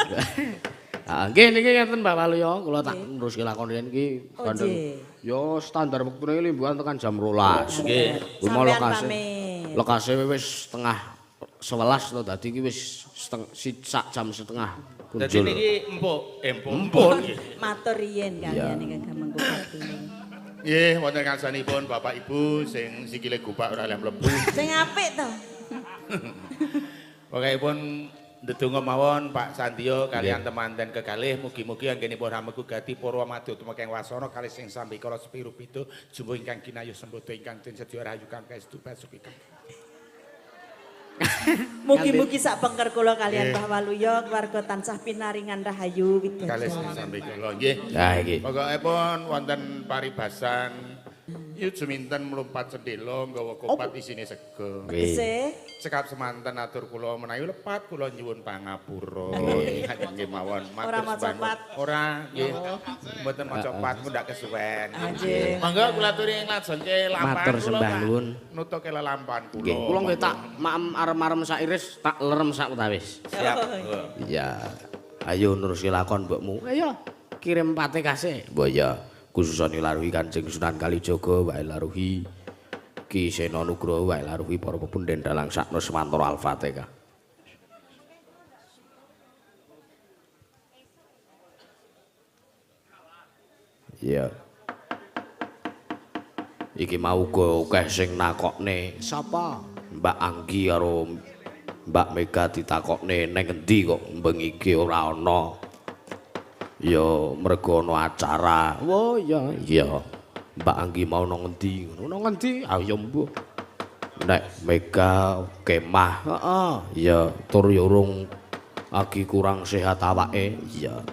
Ah nggih niki ngeten Mbah Waluyo, kula tak neruske lakon riyen iki gandeng. Ya standar wektune limbuhan tekan jam 12. Nggih. Kuwi mau lokasi. Lokasi wis 10:30 to dadi iki wis sak jam setengah. Dadi Punjul. niki empuk, empuk. Empuk. Matur riyen kaliyan ingkang gamengku kartini. Nggih, wonten ngarsanipun Bapak Ibu sing sikile gupak ora oleh mlebu. Sing apik to. Pokokipun ndedonga mawon Pak Sandiyo kalian temanten kekalih mugi-mugi anggenipun ramegu gati purwa madya tumekeng wasana kalih sing sambikala sepiru pitu jumbuh ingkang kinayuh sembodo ingkang den sedya rahayu kang kaestu basuki kang. Mugi-mugi sak pengker kula kaliyan Pak Waluyo keluarga tansah pinaringan rahayu Kalih widodari. sing sambikala nggih. Nah iki. Pokokipun wonten paribasan yu juminten mlumpat cendhela nggawa kopat isine sega. Nggih. Tegese Cekap semanten atur kula menawi lepat kula nyuwun pangapura. Nggih mawon Ora matur maca sembah nuwun. pat. Ora nggih. Mboten maca pat mundhak kesuwen. Nggih. Monggo kula aturi nglajengke lampahan Matur kula, sembah Pak. nuwun. Nutuke lelampahan kula. Nggih, kula nggih tak maem arem-arem sak iris, tak lerem sak utawis. Siap. Iya. Ayo neruske lakon mbokmu. Ayo kirim pate kasih. Mbok ya, khususane laruhi Kanjeng Sunan Kalijaga wae laruhi Ki Sena Nugroho wae laruhi para pepunden dalang sakno Semantara Al-Fatihah. Iya. Iki mau uga akeh sing nakokne. Sapa? Mbak Anggi karo Mbak Mega ditakokne neng endi kok bengi iki ora ana. Ya mergo ana acara. Oh iya iya. Mbak Anggi mau nang endi ngono. Nang endi? Ah ya mbuh. Nek Mega kemah. Heeh. Ya tur ya urung agi kurang sehat awake. Iya.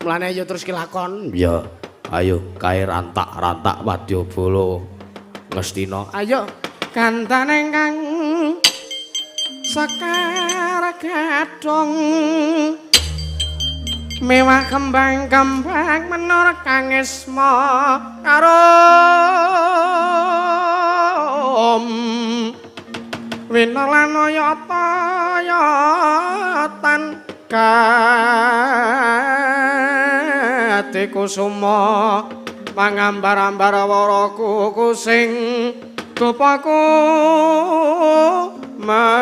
Mulane ayo terus kelakon. Ya. Ayo kae rantak-rantak wadyabala Ngastina. Ayo kantane kang sekar gadhong mewah kembang-kembang menur kang isma karum winolan yata-yatan gati kusuma pangambar-ambar wara kuku sing dupaku melu.